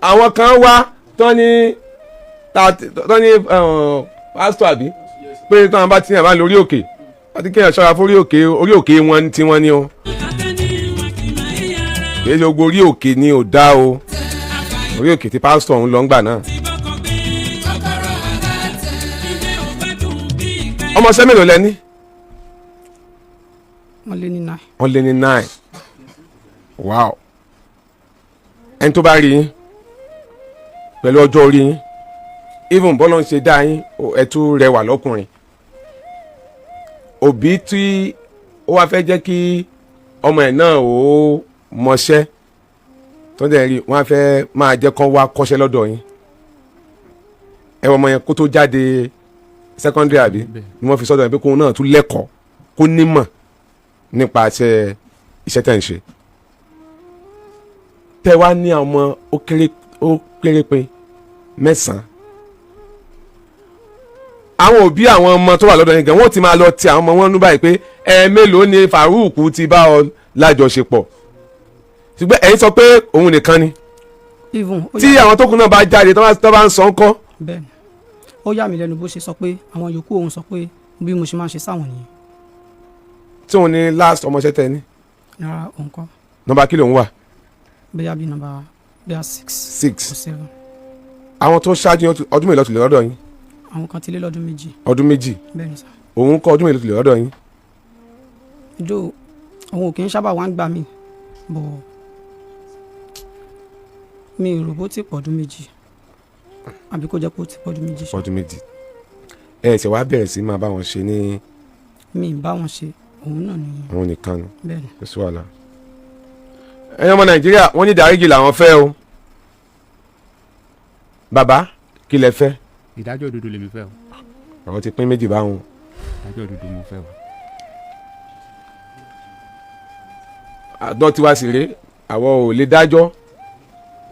àwọn kan wá tán ní tán ní pásítọ̀ àbí pé tí wọ́n bá ti yàn bá lórí òkè, wọ́n ti kéèyàn ṣọ́ra fún orí òkè. Orí òkè wọn tí wọ́n ní o, kì í ṣe gbogbo orí òkè ni ò dá o. Orí òkè tí pásítọ̀ ń lọ ń gbà náà. Ọmọọṣẹ́ mélòó lẹ ní? Wọ́n lé ní 9. Wọ́n lé ní 9. Wow. Ẹni tó bá rí yín pẹ̀lú ọjọ́ orí yín, even bọ́lá ń ṣe dá yín, ẹ tún rẹwà lọ́kùnrin, òbí tí ó wá fẹ́ jẹ́ kí ọmọ ẹ̀ náà ó mọṣẹ́ tó dẹ̀ rí, wọ́n á fẹ́ máa jẹ́ kán wá kọ́ṣẹ́ lọ́dọ̀ yín. Ẹ wọ ọmọ yẹn kó tó jáde secondary àbí ni wọ́n fi sọ́dọ̀ yẹn pé kóun náà tún lẹ́kọ̀ọ́, kó nímọ̀ nípa iṣẹ́ tẹ̀ ń ṣe. Tẹ́ wá ní àwọn ọmọ, ó kéré pé mẹ́sàn-án. Àwọn òbí àwọn ọmọ tó wà lọ́dọ̀ yín gan, wọ́n ti máa lọ ti àwọn ọmọ wọn nú báyìí pé ẹ mélòó ni Farouk ti bá ọ lájọṣepọ̀? Ṣùgbọ́n ẹ̀yin sọ pé òun nìkan ni. Even ó Tí yà àwọn tó kù náà bá jáde tó bá ń sọ ńkọ́? Bẹ́ẹ̀ ni, ó yà mí lẹ́nu bó ṣe sọ pé àwọn yòókù òun sọ pé bí mo ṣe máa ń ṣe sáwọn nìyẹn. Tí òun ní last ọmọọṣẹ́ tẹ ní? Rárá, òun kọ́. Nọ́mbà kí lòun wà? Bóyá bí nọ́mbà bóyá 6 6 or 7. Àwọn tó ṣáájú yín, ọdún mélòó tó lè lọ́dọ̀ yín? Àwọn kan ti lé lọ́dún 2. Ọdún 2. Bẹ́ẹ̀ ni sà. Òun kọ́, ọdún mélòó tó lè lọ́dọ̀ yín? Ìjọ òun ò kì í sábà wá ń gbà mí bọ̀, mi ò rò bó ti pọ̀ ọdún 2, àbí kó jẹ́ pé ó ti pọ̀ ọdún 2 ṣá. Ọdún 2. Ẹ ṣe wá bẹ̀rẹ̀ sí máa bá wọn ṣe ní? Mi ì bá wọn ṣe, òun náà ni. Òun nìkan ni? Bẹ́ẹ̀ ni. Kò sí wàhálà. Ẹ̀yin ọmọ Nàìjíríà, wọ́n ní ìdáríjì làwọn fẹ́ o. Bàbá, kí lẹ fẹ́? Ìdájọ́ òdodo lèmi fẹ́ o. Ọ̀rọ̀ ti pín méjì báwọn. Ìdájọ́ òdodo mo fẹ́ o. Àdán tiwa sì rèé, àwa ò lè dájọ́,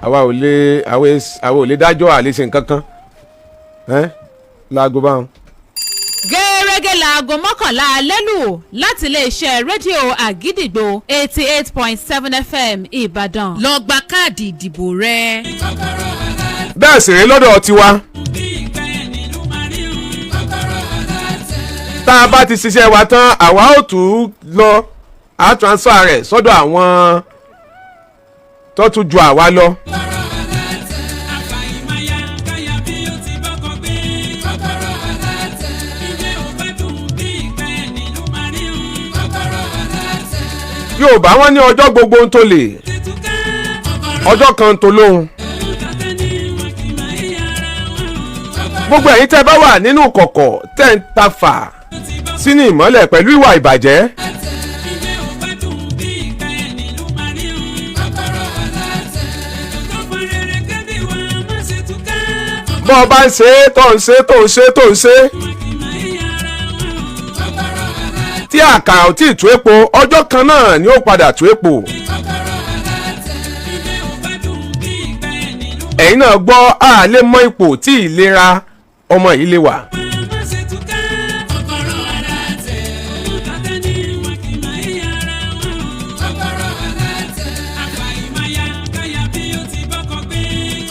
àwa ò lè dájọ́, à lè ṣe nǹkan kan ẹ́ láago báwọn. Gẹ́rẹ́. Gẹ́rẹ́gẹ́ láago 11 alẹ́ lù láti iléeṣẹ́ rédíò Àgídìgbò 88.7 FM Ìbàdàn. Lọ gba káàdì ìdìbò rẹ. Bẹ́ẹ̀ sì rí lọ́dọ̀ tiwa, tá a bá ti ṣiṣẹ́ wa tán, àwa ó tún lọ á transfer rẹ̀ sọ́dọ̀ àwọn tó tún ju àwa lọ. Àfàìmáyà káyà bí ó ti bọ́kọ gbé. Kọ́kọ́rọ́ alátẹ. Ilé ò bá dùn bí ìgbà ẹni ló máa rí un. Kọ́kọ́rọ́ alátẹ. Yorùbá wọn ní ọjọ́ gbogbo ń tó lè, Títúká. ọjọ́ kan tó lóhun. Tàtẹ́ ni wọ́n kì máa ń yára wọn. Gbogbo ẹ̀yin tẹ́ bá wà nínú kọ̀kọ̀ tẹ́ ń ta fà sínú ìmọ́lẹ̀ pẹ̀lú ìwà ìbàjẹ́, Ilé ò bá dùn bí ìgbà ẹni ló máa rí un. Kọ́kọ́rọ́ alátẹ. Tọ́pọ̀ rere kẹ́bí wa má ṣe túká. bọ́ ọ bá ń ṣe é, tó ń ṣe é, tó ń ṣe é, tó ń ṣe é, Wọ́n kì máa ń yára wọn. Kọ́kọ́rọ́ alátẹ. tí àkàrà ò tí ì tú epo, ọjọ́ kan náà ni ó padà tú epo. Kọ́kọ́rọ́ alátẹ. Ilé ò bá dùn bí ìgbà ẹni ló Ẹ̀yin náà gbọ́, a lè mọ ipò tí ìlera ọmọ yìí lè wà. má ṣe túká. Kọ́kọ́rọ́ alátẹ. Tàtẹ́ ni wọ́n kì máa ń yára wọn. Kọ́kọ́rọ́ alátẹ. Àfàìmáyà káyà bí ó ti bọ́kọ gbé.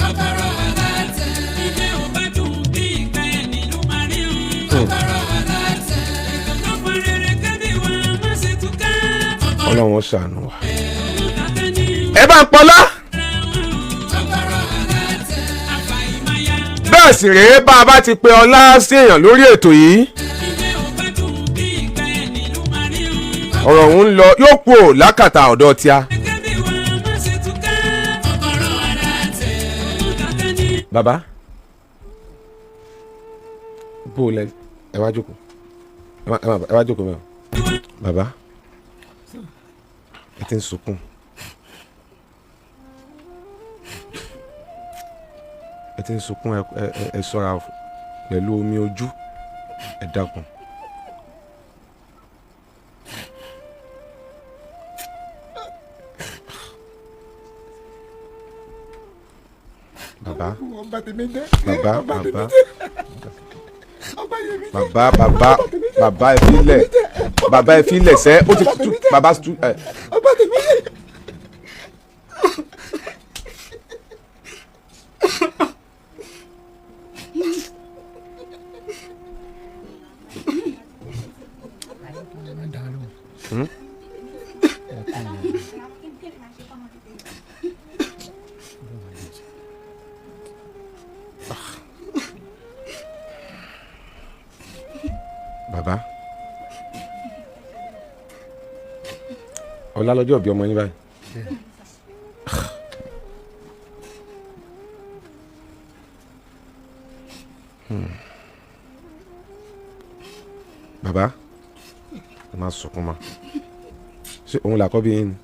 Kọ́kọ́rọ́ alátẹ. Ilé ò bá dùn bí ìgbà ẹni ló máa rí un. Kọ́kọ́rọ́ alátẹ. Tọ́pọ̀ rere kẹ́bí wa má ṣe túká. Ọlọ́run ó ṣàánú wa. Tàtẹ́ ni Ẹ bá ń pọlá. Kọ́kọ́rọ́ alátẹ. Àfàìmáyà Bẹ́ẹ̀ sì rèé, bá a bá ti pe ọlá sí èèyàn lórí ètò yìí, ilé ò bá dùn bí ìgbà ẹni ló máa rí un. ọ̀rọ̀ òun ń lọ yóò kú ò lákàtà ọ̀dọ̀ tíá. Kẹ́bí wa má ṣe túká. Kọ́kọ́rọ́ alátẹ. Tàtẹ́ ni Bàbá, bó o lẹ, ẹ wá jókòó, ẹ wá jókòó mẹ́wàá. Bàbá, ẹ ti ń sunkún, ẹ ti ń sunkún. Ẹ ṣọ́ra pẹ̀lú omi ojú, ẹ dákun. Bàbá. Ọba tèmi jẹ́. Bàbá. Ọba tèmi Bàbá. jẹ́. Ọba yèmí jẹ́. Bàbá, bàbá, bàbá, ẹ filẹ̀, bàbá, ẹ filẹ̀ sẹ́ ó ti tú bàbá tú ẹ. Ọba tèmi jẹ́. Bàbá, ọ̀la lọ́jọ́ ìbí ọmọ yín báyìí. Bàbá, ẹ má sunkún mọ́. Ṣé òun làkọ́bí yín ni?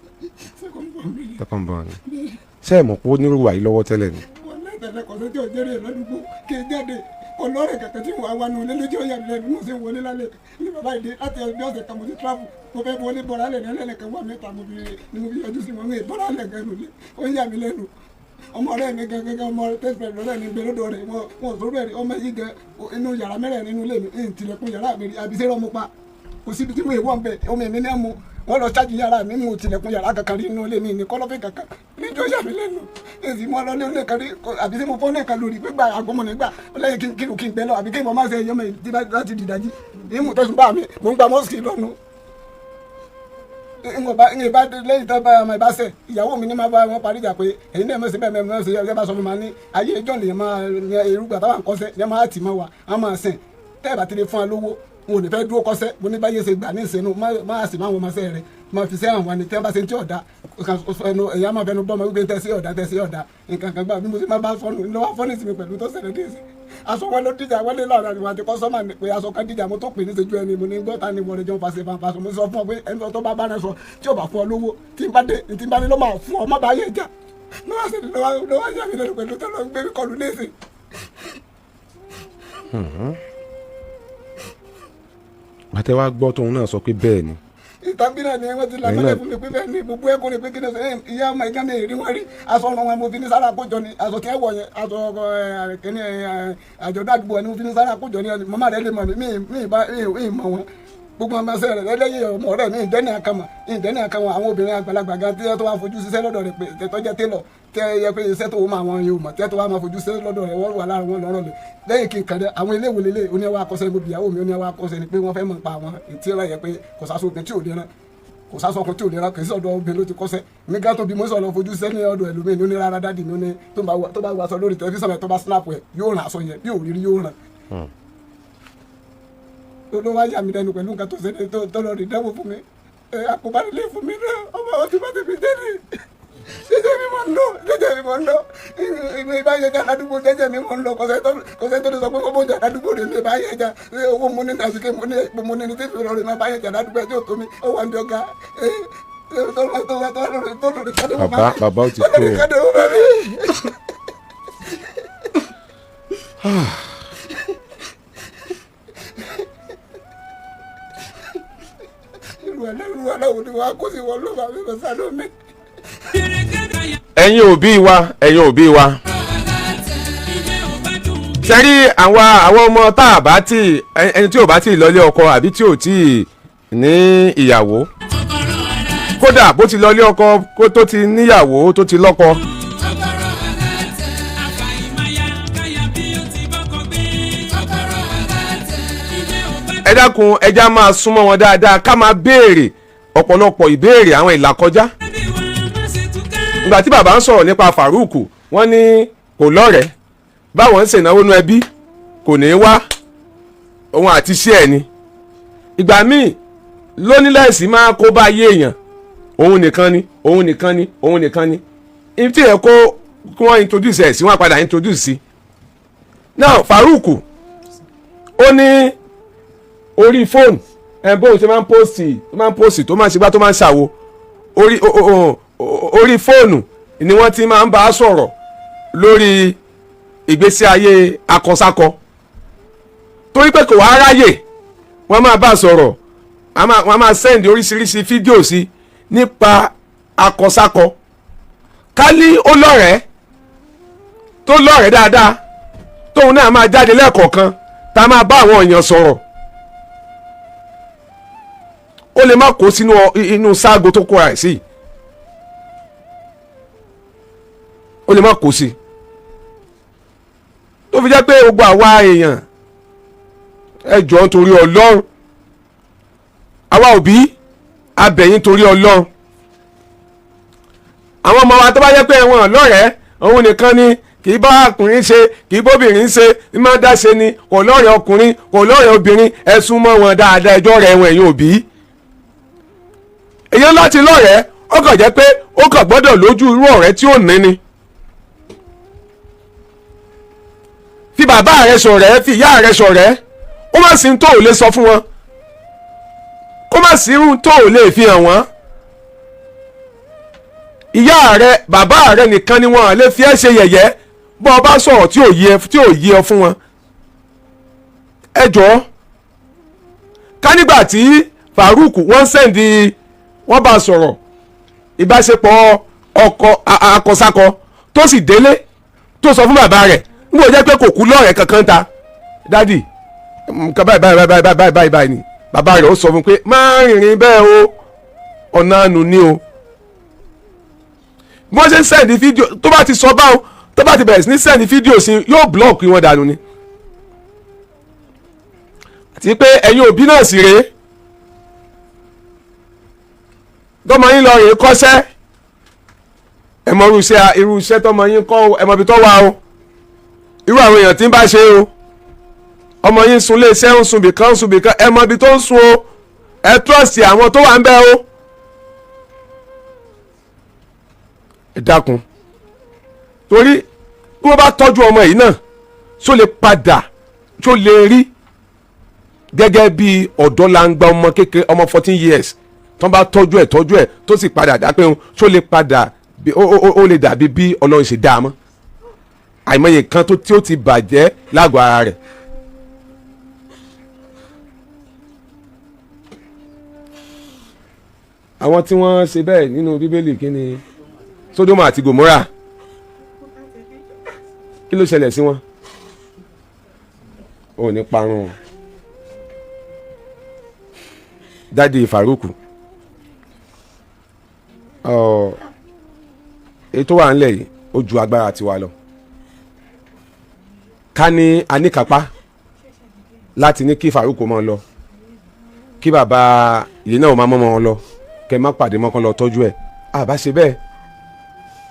Second born ni. Ṣé ẹ mọ̀ pé ó nírú wà yìí lọ́wọ́ tẹ́lẹ̀ ni? Wọn lẹ́tẹ̀lẹ́ kọ̀ọ̀sẹ́ tí ò jẹ́rìí ẹ̀ ládùúgbò kí n jáde ọlọ́rẹ̀ kankan tí wàá wà nù lé lójú ọ̀yà mi lẹ́nu. Mo ṣe ń wọlé lálẹ́ ní bàbá ìdè láti ẹbí ọ̀sẹ̀ kan mo ti travel, mo fẹ́ wọlé bọ̀rọ̀ alẹ́ ní ẹlẹ́nìkan wà mẹ́ta mo fi ni mo fi yọjú sí wọn ní bọ̀rọ̀ alẹ́ gan nulẹ̀. Ó ń yà mí lẹ́nu. Ọmọ ọ̀rẹ́ mi gan gan, ọmọ tẹ́sán lọ́rẹ́ mi gbé lọ́dọ̀ rẹ̀, wọn ò sọ̀rọ̀ ẹ̀. Ọmọ yìí gan, inú yàrá mẹ́rẹ̀ nínú ilé mi ń tilẹ̀kùn yàrá mi rí àbí sẹ́rọ̀ mo pa kò síbi tí mo èèwọ̀ ń bẹ. Ọmọ mi ní àmú wọn lọ ṣáàjì yàrá mi, mo tilẹ̀kùn yàrá kankan rí inú ilé mi ní kọ́lọ́fín kankan níjọ́ yà mí lẹ́nu. Èsì mọ́ lọ lé kan rí àbí tí mo fọ́ lẹ́ẹ̀kan lórí gbígbà àgbọ̀mọ̀ nígbà lẹ́yìn kí kí kí n gbẹ lọ àbí kí n mọ̀ máa ṣe ẹyọmọ ìdí láti dìdájí ìmú tẹ̀sùn bá mi mò ń gba mọ́sìkì lọ́nu ń bá lẹ́yìn tó bá ọmọ ìbá sẹ̀. Ìyàwó mi ní máa bá wọn parí ìjà pé ẹ̀yin náà mọ̀ sí bẹ́ẹ̀ mọ̀ sí ẹ bá sọ fún mi ní ayé ìjọ lè máa ní irúgbà táwọn kọ́sẹ́ ní máa tì mọ́ wa á máa sìn tẹ́ ẹ̀ bá ti lè fún wa lówó, wọn ò ní fẹ́ dúró kọ́sẹ́. Mo ní báyé ṣe gbà ní ìsinú máa sì máa wọn máa sẹ́ rẹ̀ máa fi sẹ́ àwọn ni tí wọ́n bá ṣe ń tí ọ̀dà ẹnu ẹ̀yà máa fẹnu bọ́ ọmọ wípé tẹ́sí ọ̀dà tẹ́sí ọ̀dà nǹkan kan gbà bí mo ṣe máa bá fọ́nù lọ́wọ́ fọ́nù sí mi pẹ̀lú tó ṣẹlẹ̀ dé sí aṣọ wọn ló dìjà wọlé lọ́rọ̀ àwọn àti kọ́sọ́mà ní pé aṣọ kan dìjà. Mo tó pè ní ṣojú ẹni mo ní gbọ́ ta ni wọlé jọ fàṣẹ fàṣọ. Mo sọ fún ọ pé ẹni tó bá bá rẹ sọ tí ò bá fún ọ lówó, tí n bá dé tí n bá ní ló máa fún ọ, má bá yẹ jà lọ́wọ́ sí lọ́wọ́ yà mí lẹ́nu pẹ̀lú tó lọ gbé mi kọlu léṣe. Bàtẹ́ wa gbọ́ tóun náà sọ pé bẹ́ẹ̀ ni. Ìtàbí náà ni wọ́n ti là mọ́lẹ̀ fún mi pé bẹ́ẹ̀ ni gbogbo ẹ̀kọ́ ni pé kí ni sọ ìyá ọmọ ìgán mi rí wọ́n rí aṣọ ọ̀run wọn mo fi ní sára kójọ ni aṣọ tí ẹ wọ̀ yẹn aṣọ kìíní àjọ̀dún àdúgbò ni mo fi ní sára kójọ ni màmá rẹ lè mọ̀ mí mi mi mọ̀ wọn gbogbo ọmọ ẹsẹ rẹ lẹ́yìn ọmọ rẹ mi ìdẹ́ni àkàmọ̀ ìdẹ́ni àkàmọ̀ àwọn obìnrin àgbàlagbà gan tí wọ́n tó wá fojú ṣiṣẹ́ lọ́dọ̀ rẹ̀ pé tọ́jẹ́ télọ̀ tẹ́ yẹ pé iṣẹ́ tó máa wọn yóò mọ̀ tẹ́ tó wá máa fojú ṣiṣẹ́ lọ́dọ̀ rẹ̀ wọ́n wà láàrin wọn lọ́rọ̀ lẹ̀ lẹ́yìn kí n kàn dé àwọn ilé ìwòlélẹ̀ lélẹ̀ oní ẹwà akọ́ṣẹ́ gbogbo ìyàwó mi oní ẹwà akọ́ṣẹ́ ni pé wọ́n fẹ́ mọ̀ pa àwọn ètí ẹ̀rọ yẹ pé kò sáṣọ obìnrin tí ò lè rán kò sáṣọ ọkùnrin tí ò lè rán kì í sọ̀dọ̀ obìnrin ló ti kọ́ṣẹ́ mi gá tóbi mo sọ̀rọ̀ lọ fojú sẹ́ni ọ̀dọ̀ ẹlòmíì ní ó ní rárá dádì mi ó ní tó bá wọ aṣọ lórí tẹlifíṣàn rẹ̀ tó bá snap ẹ̀ yóò ràn aṣọ yẹn bí òrírí yóò ràn ló wá yà mí lẹ́nu pẹ̀lú nǹkan tó ṣe tó lọ rí dẹ́wọ́ fún mi àkóbánilé fún mi náà ọmọ ọtí bá ti fi jẹ́ ni jẹ́jẹ́ mi mọ̀ ń lọ jẹ́jẹ́ mi mọ̀ ń lọ ìbá yẹn jà ládùúgbò jẹ́jẹ́ mi mọ̀ ń lọ kọ̀sẹ́ tó lè sọ pé kó jà ládùúgbò rẹ̀ mi ìbá yẹn jà owó mo ní nàṣìkè mo ní ní tí fi rọrùn ìbá yẹn jà ládùúgbò ẹ̀ tí ò tó mi ó wà ní ọ̀gá bàbá ó ti tó o. Ẹ̀yin òbí wa ẹ̀yin òbí wa ṣe rí àwọn ọmọ tá a bá tí ẹni tí ò bá tí lọlé ọkọ àbí tí ò tí ní ìyàwó kódà bó ti lọlé ọkọ kó tó ti níyàwó tó ti lọ́kọ. Ẹ dákun ẹ já máa súnmọ́ wọn dáadáa ká máa béèrè ọ̀pọ̀lọpọ̀ ìbéèrè àwọn ìlàkọjá. Ìgbà tí bàbá ń sọ̀rọ̀ nípa Farouk wọ́n ní kò lọ́rẹ̀ẹ́ báwọn ń ṣènáwó nú ẹbí kò ní í wá òun àti iṣẹ́ ẹ̀ ni. Ìgbà míì lónílẹ̀sì máa kó bá ayé èèyàn òun nìkan ni òun nìkan ni òun nìkan ni ibi tí ẹ̀ kó kí wọ́n introduce ẹ̀ sí wọ́n padà introduce sí. Now Farouk ó ní orí fóònù ẹ bóun ṣe máa ń pósì tó máa ń pósì tó máa ń ṣègbà tó máa ń ṣàwo orí fóònù ni wọ́n ti máa ń bá a sọ̀rọ̀ lórí ìgbésí ayé akọsákọ torí pé kò wá ráyè wọ́n máa bá a sọ̀rọ̀ wọ́n máa sẹ́ndì oríṣiríṣi fídíò sí nípa akọsákọ kálí ó lọ́rẹ̀ẹ́ tó lọ́rẹ̀ẹ́ dáadáa tóun náà máa jáde lẹ́ẹ̀kọ̀ọ̀kan tá a máa bá àwọn èèyàn sọ̀rọ̀ ó lè má kó sínú inú sáàgó tó kóra ẹ̀ sí ó lè má kó sí tó fi jẹ́ pé gbogbo àwa èèyàn ẹ jọ̀ọ́ nítorí Ọlọ́run àwa òbí a bẹ̀ yín torí Ọlọ́run àwọn ọmọ wa tó bá jẹ́ pé wọn lọ́rẹ̀ẹ́ òun nìkan ni kì í bá ọkùnrin ṣe kì í bóbìnrin ṣe ní má dá ṣe ni kò lọ́rẹ̀ẹ́ ọkùnrin kò lọ́rẹ̀ẹ́ obìnrin ẹ súnmọ́ wọn dáadáa ẹjọ́ rẹ̀ wọn ẹ̀yin òbí èyàn láti lọ́rẹ̀ẹ́ ó kàn jẹ́ pé ó kàn gbọ́dọ̀ lójú irú ọ̀rẹ́ tí ó ní ni. Fi bàbá rẹ ṣọ̀rẹ́ fi ìyá rẹ ṣọ̀rẹ́ ó má sí tó ò lè sọ fún wọn kó má sí irú tó ò lè fi hàn wọ́n. Ìyá rẹ bàbá rẹ nìkan ni wọn lè fi ẹ́ ṣe yẹ̀yẹ́ bọ́ ọ bá sọ̀rọ̀ tí ò yé ọ fún wọn. Ẹ jọ̀ọ́ ká nígbà tí Farouk wọ́n sẹ́ndì wọ́n bá sọ̀rọ̀ ìbáṣepọ̀ ọkọ akọsákọ tó sì délé tó sọ fún bàbá rẹ̀ nígbà jẹ́ pé kò kú lọ́rẹ̀ẹ́ kankan ta dádì nǹkan báyìí báyìí báyìí báyìí báyìí báyìí ni bàbá rẹ̀ ó sọ fún un pé má rìnrìn bẹ́ẹ̀ o ọ̀nà àánú ni o. Bí wọ́n ṣe ń sẹ́ndì fídíò tó bá ti sọ báwọn tó bá ti bẹ̀rẹ̀ sí ní sẹ́ndì fídíò sí yóò blọ́ọ̀kì wọn dànù ni. Àti pé ẹ̀yin òbí náà sì rèé tọmọ yín lọ rèé kọ́ṣẹ́ ẹ mọ irú iṣẹ́ tọmọ yín kọ́ ẹ mọ ibi tó wà o irú àwọn èèyàn tí ń bá ṣe o ọmọ yín sun lé iṣẹ́ ń sun bìkan ń sun bìkan ẹ mọ ibi tó ń sun o ẹ trọ́ọ̀sì àwọn tó wà ń bẹ̀ o. Ẹ dákun torí bí wọ́n bá tọ́jú ọmọ yìí náà ṣó lè padà ṣó lè rí gẹ́gẹ́ bí ọ̀dọ́langba ọmọ kékeré ọmọ 14 years tó bá tọ́jú ẹ̀ tó sì padà dápẹ́ òun ṣó lè padà ó lè dàbí bí Ọlọ́run ṣe dá a mọ́ àìmọye nǹkan tí ó ti bàjẹ́ lágọ̀ọ́ ara rẹ̀. Àwọn tí wọ́n ṣe bẹ́ẹ̀ nínú Bíbélì, kí ni? Sódómù àti Gòmórà, kí ló ṣẹlẹ̀ sí wọn? Ò ní parun o. Daddy Faruku, ọ ètò wà ńlẹ̀ yìí, ó ju agbára tiwa lọ. Ká ní aníkápá láti ní kí Faruku máa lọ, kí bàbá yìí náà máa mọ́ wọn lọ, kẹ́ má pàdé mọ́kàn lọ tọ́jú ẹ̀, àbá ṣe bẹ́ẹ̀.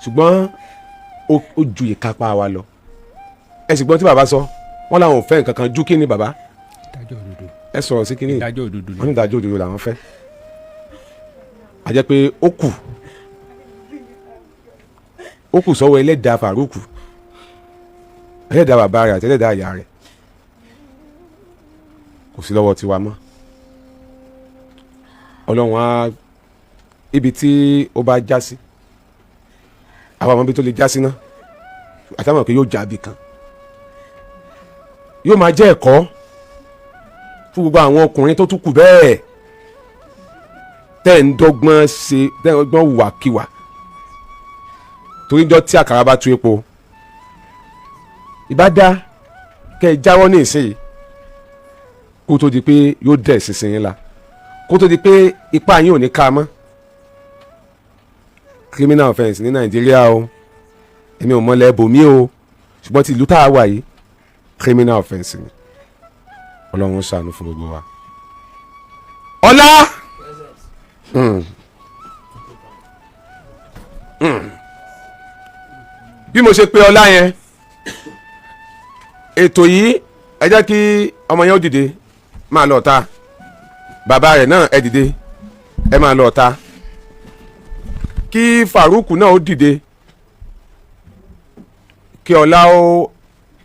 Ṣùgbọ́n ó ju ìkápá wa lọ. Ẹ sì gbọ́n tí bàbá sọ, wọ́n làwọn ò fẹ́ nǹkan kan ju kí ni, bàbá? Ìdájọ́ òdodo. Ẹ sọ̀rọ̀ sí kí ni? Ìdájọ́ òdodo ni. Wọ́n ní ìdájọ́ òdodo làwọn fẹ́. A jẹ́ pé ó kù sọ́wọ́ ẹlẹ́dàá Faruku, ẹlẹ́dàá bàbá rẹ̀ àti ẹlẹ́dàá ìyá rẹ̀. Kò sí lọ́wọ́ tiwa mọ́. Ọlọ́run á ibi tí ó bá já sí, àwọn ọmọ ibi tó lè já sí náà, àtàwọn pé yóò já ibì kan, yóò máa jẹ́ ẹ̀kọ́ fún gbogbo àwọn ọkùnrin tó tún kù bẹ́ẹ̀, tẹ́ ń dọ́gbọ́n ṣe, tẹ́ ń dọ́gbọ́n hùwàkiwà, torí jọ́ tí àkàrà bá tú epo, ìbá dá kẹ́ ẹ jáwọ́ ní ìsinyìí, kó tó di pé yóò dẹ̀ sísìn yín la, kó tó di pé ipá yín ò ní ká mọ́. Criminal offence ní Nàìjíríà o, èmi ò mọ̀lẹ́ bòmí o, ṣùgbọ́n ti ìlú tá a wà yìí, criminal offence ni. Ọlọ́run ṣàánú fún gbogbo wa. Ọlá. Bí mo ṣe pe ọlá yẹn, ètò yìí, ẹ jẹ́ kí ọmọ yẹn ó dìde máa lọ ta. Bàbá rẹ̀ náà, ẹ dìde, ẹ máa lọ ta. Kí Faruku náà ó dìde, kí ọlá ó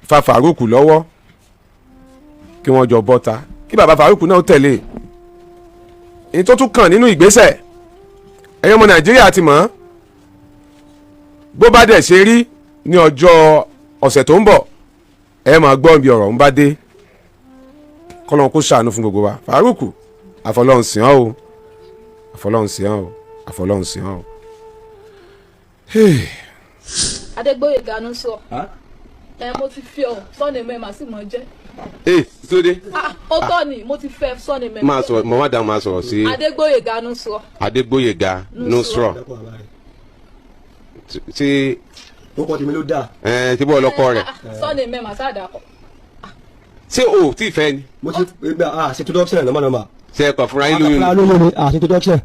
fa Faruku lọ́wọ́, kí wọ́n jọ bọ́ta, kí bàbá Faruku náà ó tẹ̀lé. Èyí tó tún kàn nínú ìgbésẹ̀, ẹ̀yin ọmọ Nàìjíríà ti mọ̀ ọ́n. Bó bá dẹ̀ ṣe rí ní ọjọ́ ọ̀sẹ̀ tó ń bọ̀, ẹ máa gbọ́ ibi ọ̀rọ̀ ń bá dé. Kọ́lọ́n kó ṣàánú fún gbogbo wa. Faruku, àfọlọ́hún sìn ọ́ o, àfọlọ́hún sìn ọ́ o, àfọlọ́hún sìn ọ́ o. Adégbóyèga ló sọ ẹ. Mo ti fi ọ sọ́ni mẹ́ma sí mọ́ jẹ́. Ee, sóde. Ah, ó tọ́ ni, mo ti fẹ́ sọ́ni mẹ́ma. Máa sọ̀rọ̀, mo má dáhùn, máa sọ̀rọ̀ sí. Adégbóyèga ló sọ. Adégbóyèga Nusra tí ó kọ́ tèmi ló dáa. Ẹ tí bọ́ ọlọ́kọ rẹ̀. Sọ́ni mẹ́ma sáàdà kọ. Ṣé o tí ì fẹ́ ni? Mo ti gba àṣẹ introduction nọ́mà nọ́mà. Ṣe é kọ̀ fúnra yín lóyún? Àkàfúrà lóyún ni, àṣẹ introduction,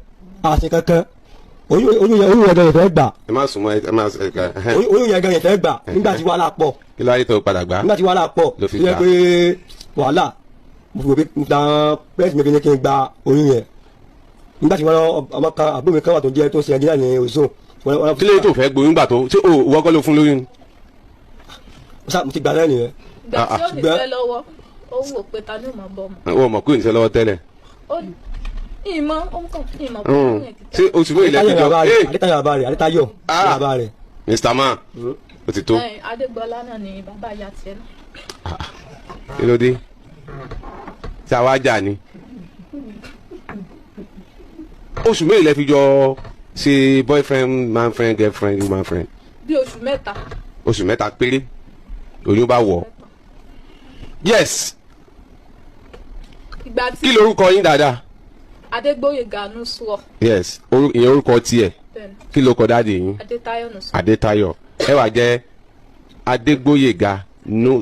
àṣẹ kankan. Oyún yẹn gan yẹn fẹ́ gbà. Ẹ má sùn mọ́, ẹ má ẹ ẹ. Oyún yẹn gan yẹn fẹ́ gbà nígbà tí wàhálà pọ̀. Kí ló ayé tó padà gbà? Nígbà tí wàhálà pọ̀ ló fi tó yẹ gbà. Pé wàhálà, mo fi wò pé àwọn pẹ́ẹ́sì mi fi ní kí n gba oyún yẹn nígbà tí wọ́n ọmọ kan, àbúrò mi kan wà tó jẹ́ tó ṣe ẹnjíníà ní ozone. Kí ló tó fẹ́ gboyún gbà tó ṣé o wọ́kọ́ ló fún lóyún? Mo ti gbà náà nìyẹn. Ìgbà tí ó ní fẹ́ lọ́wọ́, ó wò pé ta ni ó mọ̀ bọ́ mọ́. O mọ̀ pé òní lọ́wọ́ tẹ́lẹ̀. Ó ní ìmọ̀, ó ń kàn ìmọ̀ pé ó yẹn ti Ṣé oṣù mélòó lẹ fi jọ? Adétayọ̀ bàbá rẹ̀, Adétayọ̀ bàbá rẹ̀. Mr. Man, o ti tó. Ẹ̀yìn, Adégbọlá náà ni bàbá ìyá tiẹ̀ náà. Kí ló dé tí a wá jà ni? Oṣù mélòó lẹ fi jọ ṣe boyfriend, man friend, girlfriend, woman friend? Bí oṣù 3. Oṣù 3 péré, oyún bá wọ̀. Yes. Ìgbà tí Kí lorúkọ yín dáadáa? Adégbóyèga Nusra. Yes, ìyẹn orúkọ tiẹ̀. Bẹ́ẹ̀ni. Kí ló kọ daddy yín? Adétayọ̀ Nusra. Adétayọ̀. Ẹ wà jẹ́ Adégbóyèga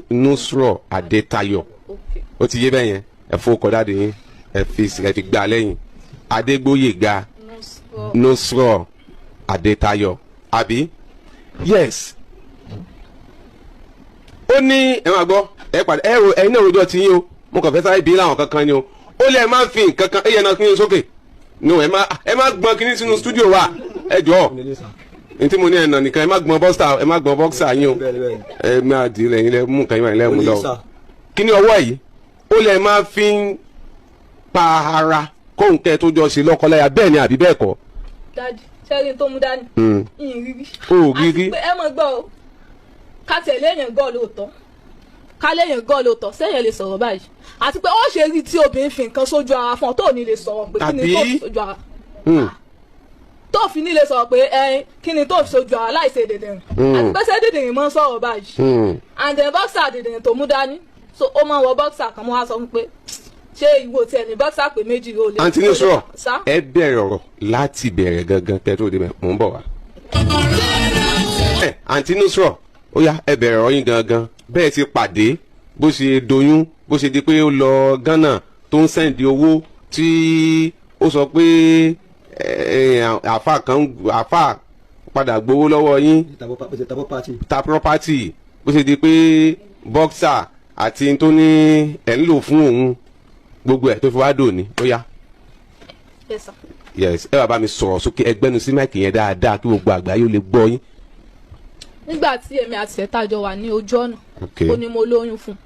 Nusra Adétayọ̀. Ó ti yé bẹ́ẹ̀ yẹn. Ẹ fowó kọ daddy yín, ẹ fi gbà lẹ́yìn. Adégbóyèga Nusra Adétayọ̀, àbí? Yes. Ó ní ẹ máa gbọ́, ẹ padà ẹ ro ẹyin náà rojọ́ ti yín o. Mo kàn fẹ́ sáré bí láwọn kankan ni o. Ó lẹ́ ẹ máa fi nǹkan kan, ẹ yẹn náà kí n sókè no, ẹ má gbọ́n kíní sínú stúdíò wa, ẹ jọ̀ọ́. N tí mo ní ẹ̀nà nìkan, ẹ má gbọ́n bọ́sà, ẹ má gbọ́n bọ́ksà yín o. Ẹ máa di lẹ́yìn lẹ́ mú nǹkan yín wá lẹ́ mú lọ. Kíní ọwọ́ yìí, ó lẹ́ máa fi ń pa ara kóhun kẹ́ tó jọ ṣe lọ́kọláya, bẹ́ẹ̀ ni àbí bẹ́ẹ̀ kọ́? Dájú sẹ́rin tó mú dání. Ìrírí. O ò rírí. Àti pé ẹ mọ̀ gbọ́ o, ká tẹ̀lé èèyàn gọ́ lóòótọ́, ká léèyàn gọ́ lóòótọ́, sẹ́yìn lè sọ̀rọ̀ báyìí. Àti pé ó ṣe rí tí obìnrin fi nǹkan sójú ara fún ọ tó ò ní lè sọ̀rọ̀ pé kí ni tó fi sójú ara. Tó fi nílé sọ pé ẹ kí ni tó fi sojú àwọn aláìṣe dèdèrìn àti pé ṣé dèdèrìn mọ́ ń sọ̀rọ̀ báyìí. And then boxer dèdèrìn tó mú dání, so ó máa ń wọ boxer kan. Mo wá sọ fún pé ṣé ìwọ tiẹ̀ ní boxer pé méjì ó lè. Àǹtí Nusra, Sá. ẹ bẹ̀rẹ̀ ọ̀rọ̀ láti bẹ̀rẹ̀ gangan kẹ́ tó débẹ̀, mò ń bọ̀ wá. Ẹ Àǹtí Nusra, ó yá, ẹ bẹ̀rẹ̀ ọ̀rọ̀ yín gangan, bẹ́ẹ̀ ti pàdé, bó ṣe doyún, bó ṣe di pé ó lọ Ghana tó ń send owó, tí ó sọ pé àáfà kan, àáfà padà gbowó lọ́wọ́ yín. Bó ṣe tàbọ̀ pàtì. Ta property, bó ṣe di pé boxer àti tó ní ẹ̀ ń lò fún òun, gbogbo ẹ̀ tó fi wá dòní. Ó yá. Yes, sir. Yes, ẹ bá mi sọ̀rọ̀ sókè, ẹgbẹ́nu sí mic yẹn dáadáa kí gbogbo àgbáyé ó lè gbọ́ yín. Nígbà tí èmi àti ẹ̀ tàjọ wà ní ojú ọ̀nà, ó ní mo lóyún fún un.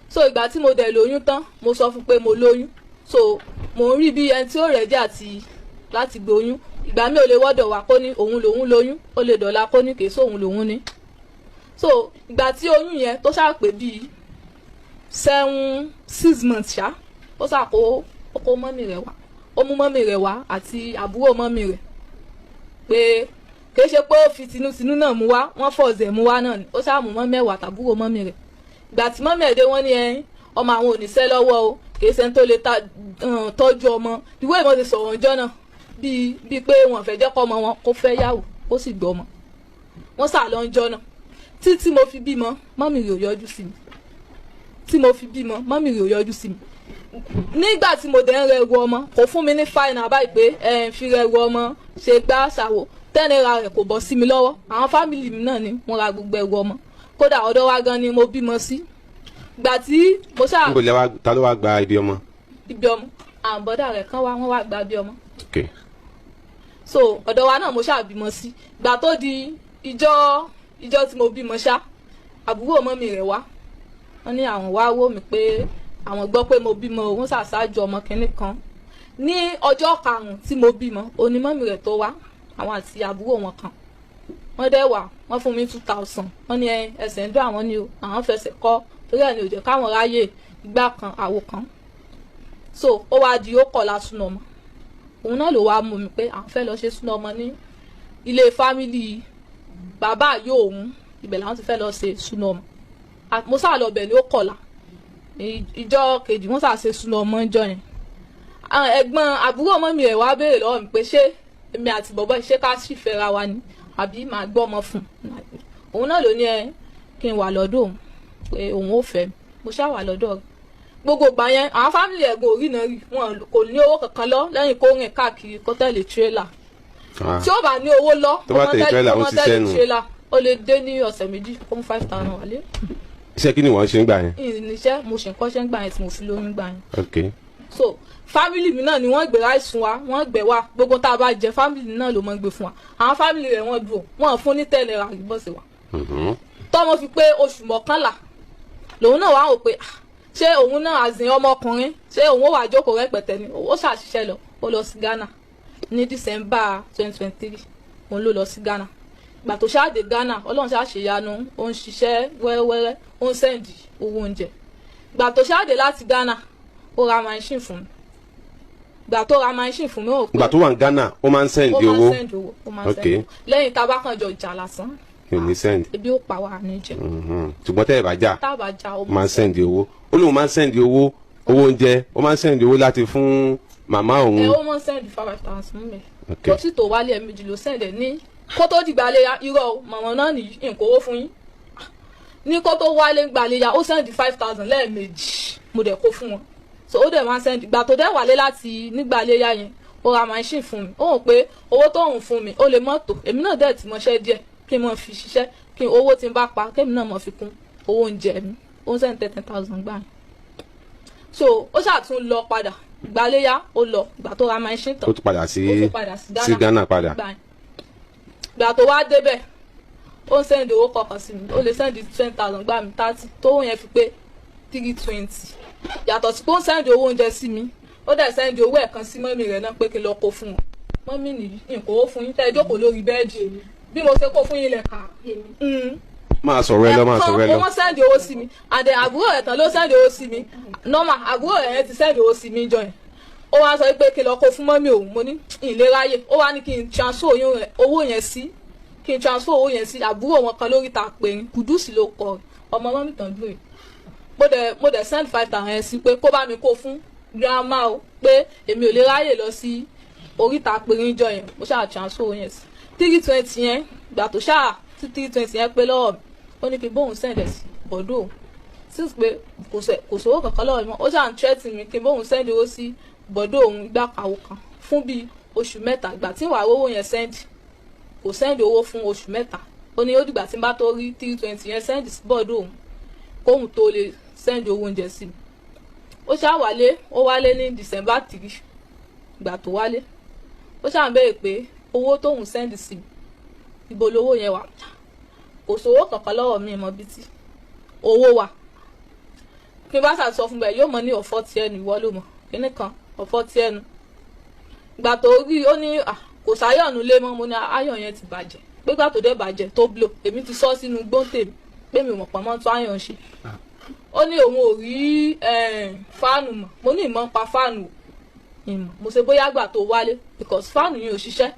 So ìgbà tí mo dẹ̀ lóyún tán, mo sọ fún pé mo lóyún, so mo ń rí bí ẹni tí ó rẹ̀ jẹ́ àti láti gbé oyún. Ìgbà mi ò lè wọ́dọ̀ wá kó ní òun lòun lóyún, ó lè dọ̀la kó ní kèé sóun lòun ní. So ìgbà tí oyún yẹn tó ṣáà pé bíi 7, 6 months ṣá, ó ṣáà kó, ó kó mummy rẹ̀ wá, ó mú mummy rẹ̀ wá àti àbúrò mummy rẹ̀, pé kìí ṣe pé ó fi tinútinú náà mú wá, wọ́n fọ̀ọ̀zẹ̀ mú wá náà ni. Ó ṣáà mú mummy ẹ̀ wá tàbúrò mummy rẹ̀. Ìgbà tí mummy ẹ̀ dé, wọ́n ní ẹyin ọmọ àwọn ò ní sẹ́ lọ́wọ́ o, kìí ṣe tó lè tọ́jú ọmọ. Ìwé ìmọ̀ ti sọ̀rọ̀ ọjọ́ náà bíi pé wọ́n fẹ́ jẹ́ kọ́ ọmọ wọn kó fẹ́ yàwó kó sì gbọ́ ọmọ wọ́n sà lọ ọjọ́ náà. Títí mo fi bímọ, mummy rẹ̀ ò yọjú sí mi. Tí mo fi bímọ, mummy rẹ̀ ò yọjú sí mi. Nígbà tí mo dẹ̀ ń rẹrù ọmọ, kò fún mi ní fáìnà báyìí pé ẹ̀ ń fi rẹrù ọmọ ṣe gbá ṣàwò tẹ́nira rẹ̀, kò bọ́ sí mi lọ́wọ́. Àwọn family mi náà ni wọ́n ra gbogbo ẹrù ọmọ. Kódà ọ̀dọ̀ wa gan ni mo bímọ sí. Gbà tí mo ṣáà Níbo lẹ wá, ta ló wá gba ibi ọmọ? Ibi ọmọ, àwọn bọ́dà rẹ̀ kan wá, wọ́n wá gba ibi ọmọ. So ọ̀dọ̀ wa náà mo ṣáà bímọ sí. Gbà tó di ìjọ tí mo bímọ ṣá, àbúrò mummy rẹ̀ wá, wọ́n ní àwọn wá wò mí pé àwọn gbọ́ pé mo bímọ. Òun ṣàṣáájú ọmọ kínní kan ní ọjọ́ karùn-ún tí mo bímọ oní mummy rẹ̀ tó wá, àwọn àti àbúrò wọn kan. Wọ́n dẹ̀ wá, wọ́n fún mi 2,000. Wọ́n ní ẹsẹ̀ ń dún àwọn ni o, àwọn fẹsẹ̀ kọ́, torí ẹ̀ ní ò jẹ́ káwọn ráyè ìgbà kan àwo kan. So ó wá di ó kọ̀la súná ọmọ, òun náà ló wá mú mi pé àwọn fẹ́ lọ ṣe súná ọmọ ní ilé family bàbá yóò òun, ibẹ̀ làwọn ti fẹ́ lọ ṣe súná ọmọ. Mo sáà lọ bẹ̀ ní ó kọ̀la ìjọ kejì. Wọ́n sáà ṣe súná ọmọ ìjọ yẹn. Ẹ̀gbọ́n àbúrò mummy rẹ̀ wá béèrè lọ́wọ́ mi pé ṣé èmi àti bọ̀bọ́ ṣé ká sì fẹ́ra wa ni àbí màá gbọ́ ọmọ fún un. Òun náà ló ní ẹ kí n wà lọ́dọ̀ òun pé òun ò fẹ́ mi. Mo ṣáà wà lọ́dọ̀ rẹ̀ gbogbo ìgbà yẹn. Àwọn family ẹ̀gbọ́n orí náà rí wọn, kò ní owó kankan lọ lẹ́yìn kó rìn káàkiri kó tẹ̀lé tírélà. Tí ó bá ní owó lọ, Tó bá tẹ̀lé tírélà, ó ti sẹ́nu. Tírélà, ó lè dé ní ọ̀sẹ̀ 2 kó mú 5,000 wálé. Iṣẹ́ kí ni wọ́n ṣe ń gbà yẹn? Ìníṣẹ́, mo ṣì ń kọ́ṣẹ́ ń gbà yẹn tí mo fi lóyún gbà yẹn. So family mi náà ni wọ́n gbé rice fún wa, wọ́n gbé wa, gbogbo tá a bá jẹ, family náà ló máa ń gbé fún wa. Àwọn family rẹ̀ wọ́n dùn, wọ́n fún ní tẹ̀lé ra àgbọ̀sẹ̀ wa. Tọ́mọ fi pé oṣù 11, lòun náà wá wò pé ah, ṣé òun náà àzìn ọmọkùnrin, ṣé òun ó wà jókòó rẹpẹtẹ ni? Ó ṣàṣìṣe lọ, ó lọ sí Ghana ní December 2023. Òun ló lọ sí Ghana. Ìgbà tó ṣáà dé Ghana, Ọlọ́run ṣáà ṣèyanu, ó ń ṣiṣẹ́ wẹ́rẹ́wẹ́rẹ́, ó ń send owó oúnjẹ. Ìgbà tó ṣáà dé láti Ghana, ó ra machine fún mi. Ìgbà tó ra machine fún mi, ó pé Ìgbà tó wà ní Ghana, ó máa ń send ó máa ń owó? Send owó, ó máa ń send owó. Lẹ́yìn tá a bá kàn jọ jà lásán, Kì í ní send. Ebi ó pa wá ní jẹ. Ṣùgbọ́n tẹ́ ẹ̀ bá jà, Tá a bá jà, ó ó máa ń send owó. Ó lóun máa ń send owó, owó oúnjẹ, ó máa ń send owó láti fún màmá òun. Ẹ ó máa ń send 5,000 fún mi. Kó sì tó wálé, ẹ̀ẹ̀mejì ló send ẹ̀ ní kó tó dìgbà léya. Irọ́ o, màmá náà nìyí, nǹkan owó fún yín ní kó tó wálé gbà léya. Ó send 5,000 lẹ́ẹ̀mejì, mo dẹ̀ kó fún wọn. So ó dẹ̀ máa ń send. Ìgbà tó dẹ̀ wálé láti nígbà léya yẹn, ó ra machine fún mi. Ó hàn pé owó tó ń fún mi ó lè mọ́tò èmi náà dẹ̀ ti mọṣẹ́ díẹ̀ kí n mọ̀ fi ṣiṣẹ́, kí owó tí n bá pa kémi náà mọ̀ fi kún owó oúnjẹ mi. Ó ń send 10,000 gbà yẹn. So ó ṣàtún lọ padà ìgbàléyà, ó lọ. Ìgbà tó ra machine tán, Ó tún padà sí ó tún padà sí Ghana. Sí Ghana padà. Gbà yẹn. Ìgbà tó wá débẹ̀, ó ń send owó kọ̀ọ̀kan sí mi. Ó lè send 20,000 gbà mí, 30, tówó yẹn fi pé 320. Yàtọ̀ sí pé ó ń send owó oúnjẹ sí mi, ó dẹ̀ send owó ẹ̀kan sí mummy rẹ̀ náà pé kí n lọ kó fún wọn. Mummy nìyí, nǹkan owó fún yín tẹ́ ẹ jókòó lórí bed, bí mo ṣe kó fún yín lẹ̀ kà. Máa sọ̀rọ̀ ẹ lọ, máa sọ̀rọ̀ ẹ lọ. Ó wọ́n send owó sí mi, and then àbúrò rẹ̀ tán ló send owó sí mi. Normal, àbúrò rẹ̀ yẹn ti send owó sí mi jọ yẹn. Ó wá sọ pé kí n lọ kó fún mọ́mí òun. Mo ní ìlera yè. Ó wá ní kí n transfer oyún rẹ̀, owó yẹn sí, kí n transfer owó yẹn sí àbúrò wọn kan lórí ta pé Kùdùsì ló kọ ọmọ mọ́mí tán dúró yìí. Mo dẹ̀ send 5,000 yẹn sí pé kó bá mi kó fún grandma o, pé èmi ò lè ráyè lọ sí oríta péré jọ yẹn. Mo ṣáà transfer owó yẹn sí 320 yẹn. Gbà tó ṣáà tí 320 yẹn pé lọ́wọ́ mi, ó ní kí n bóun send ẹ̀ sí bọ̀dọ̀ òun, since pé kò sówó kankan lọ́wọ́ mi mọ́. Ó ṣáà ń threaten mi kí n bóun send owó sí bọ̀dọ̀ òun ìgbà kàwó kan fún bíi oṣù 3. Ìgbà tí wàá rówó yẹn send, kò send owó fún oṣù 3. Ó ní ó dìgbà tí n bá tó rí 320 yẹn send sí bọ̀dọ̀ òun kóhun tó lè send owó oúnjẹ sí mi. Ó ṣáà wálé, ó wálé ní December 3. Ìgbà tó wálé, ó ṣáà ń béèrè pé owó tóun send sí mi, ibo lowó yẹn wà? Kò sówó kankan lọ́wọ́ mi mọ́ bí tí owó wà. Kí n bá ṣàtúnṣọ fún bẹ́ẹ̀, yóò mọ ní ọ̀fọ́ tí ẹnu ìwọ ló mọ̀ kíní kan ọ̀fọ́ tí ẹnu. Ìgbà tó rí, ó ní kò sáyọ̀nù lé mọ́. Mo ní ayọ̀ yẹn ti bàjẹ́, pé gbà tó dé bàjẹ́ tó blow, èmi ti sọ sínú gbóǹtèmi pé mi ò mọ̀ pọ́n mọ́ tó ayọ̀ ń ṣe. Ó ní òun ò rí fan mọ́. Mo ní ìmọ̀ ń pa fan o, ìmọ̀ mo ṣe bóyá gbà tó wálé, because fan yìí ò ṣiṣẹ́,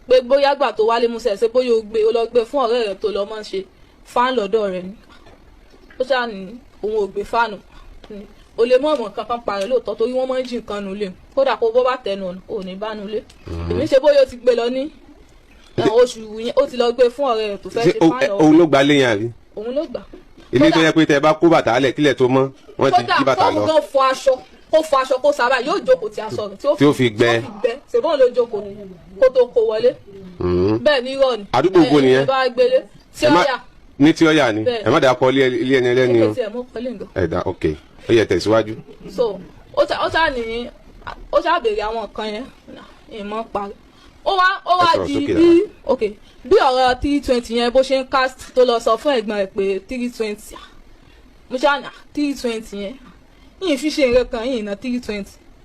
pé bóyá gbà tó wálé mo ṣe ṣe bóyá o gbé o lọ gbé fún ọ̀rẹ́ rẹ̀ tó lọ mọ́ ṣe fan lọ́dọ̀ rẹ̀ ni. Ó ṣáà ní òun ò gbé fan. O lè mọ̀ ọ̀mọ̀ kankan parẹ́ lóòótọ́, torí wọ́n máa ń jí nǹkan nulẹ̀, kódà kó bọ́ bá tẹnu ọ̀nà ò ní bá nulẹ̀. Èmi ṣe bóyá ó ti gbé lọ ní oṣù yẹn, ó ti lọ gbé fún ọ̀rẹ́ rẹ̀ tó fẹ́ ṣe fan lọ́wọ́. Òun ló gba léyìn àbí? Òun ló gbà. Ilé tó yẹ pé tẹ bá kó bàtà alẹ̀ kílẹ̀ tó mọ́, wọ́n ti jí bàtà lọ. Kódà kó fọ aṣọ, kó fọ aṣọ kó sábà yóò jókòó ti aṣọ rẹ̀ tí ó fi gbẹ. Ṣèbọn ló jókòó kó tó kó wọlé. Bẹ́ẹ̀ ni irọ́ ni. Àdúgbò wo nìyẹn? Ẹ bá gbélé tí ó yà. Ní tí ó yà ni. Ẹ má dà kọ ilé ẹni ẹlẹ́ni o. Ẹ dá, ok, ó yẹ tẹ̀síwájú. So ó ṣá ní ó ṣá béèrè àwọn nǹkan yẹn, ìmọ̀ parí. Ó wá di bí, ok, bí ọ̀rọ̀ 320 yẹn bó ṣe ń cast tó lọ sọ fún ẹ̀gbọ́n rẹ̀ pé 320, mo ṣáà ní 320 yẹn yìí fi ṣe nǹkan kan yìí ná 320.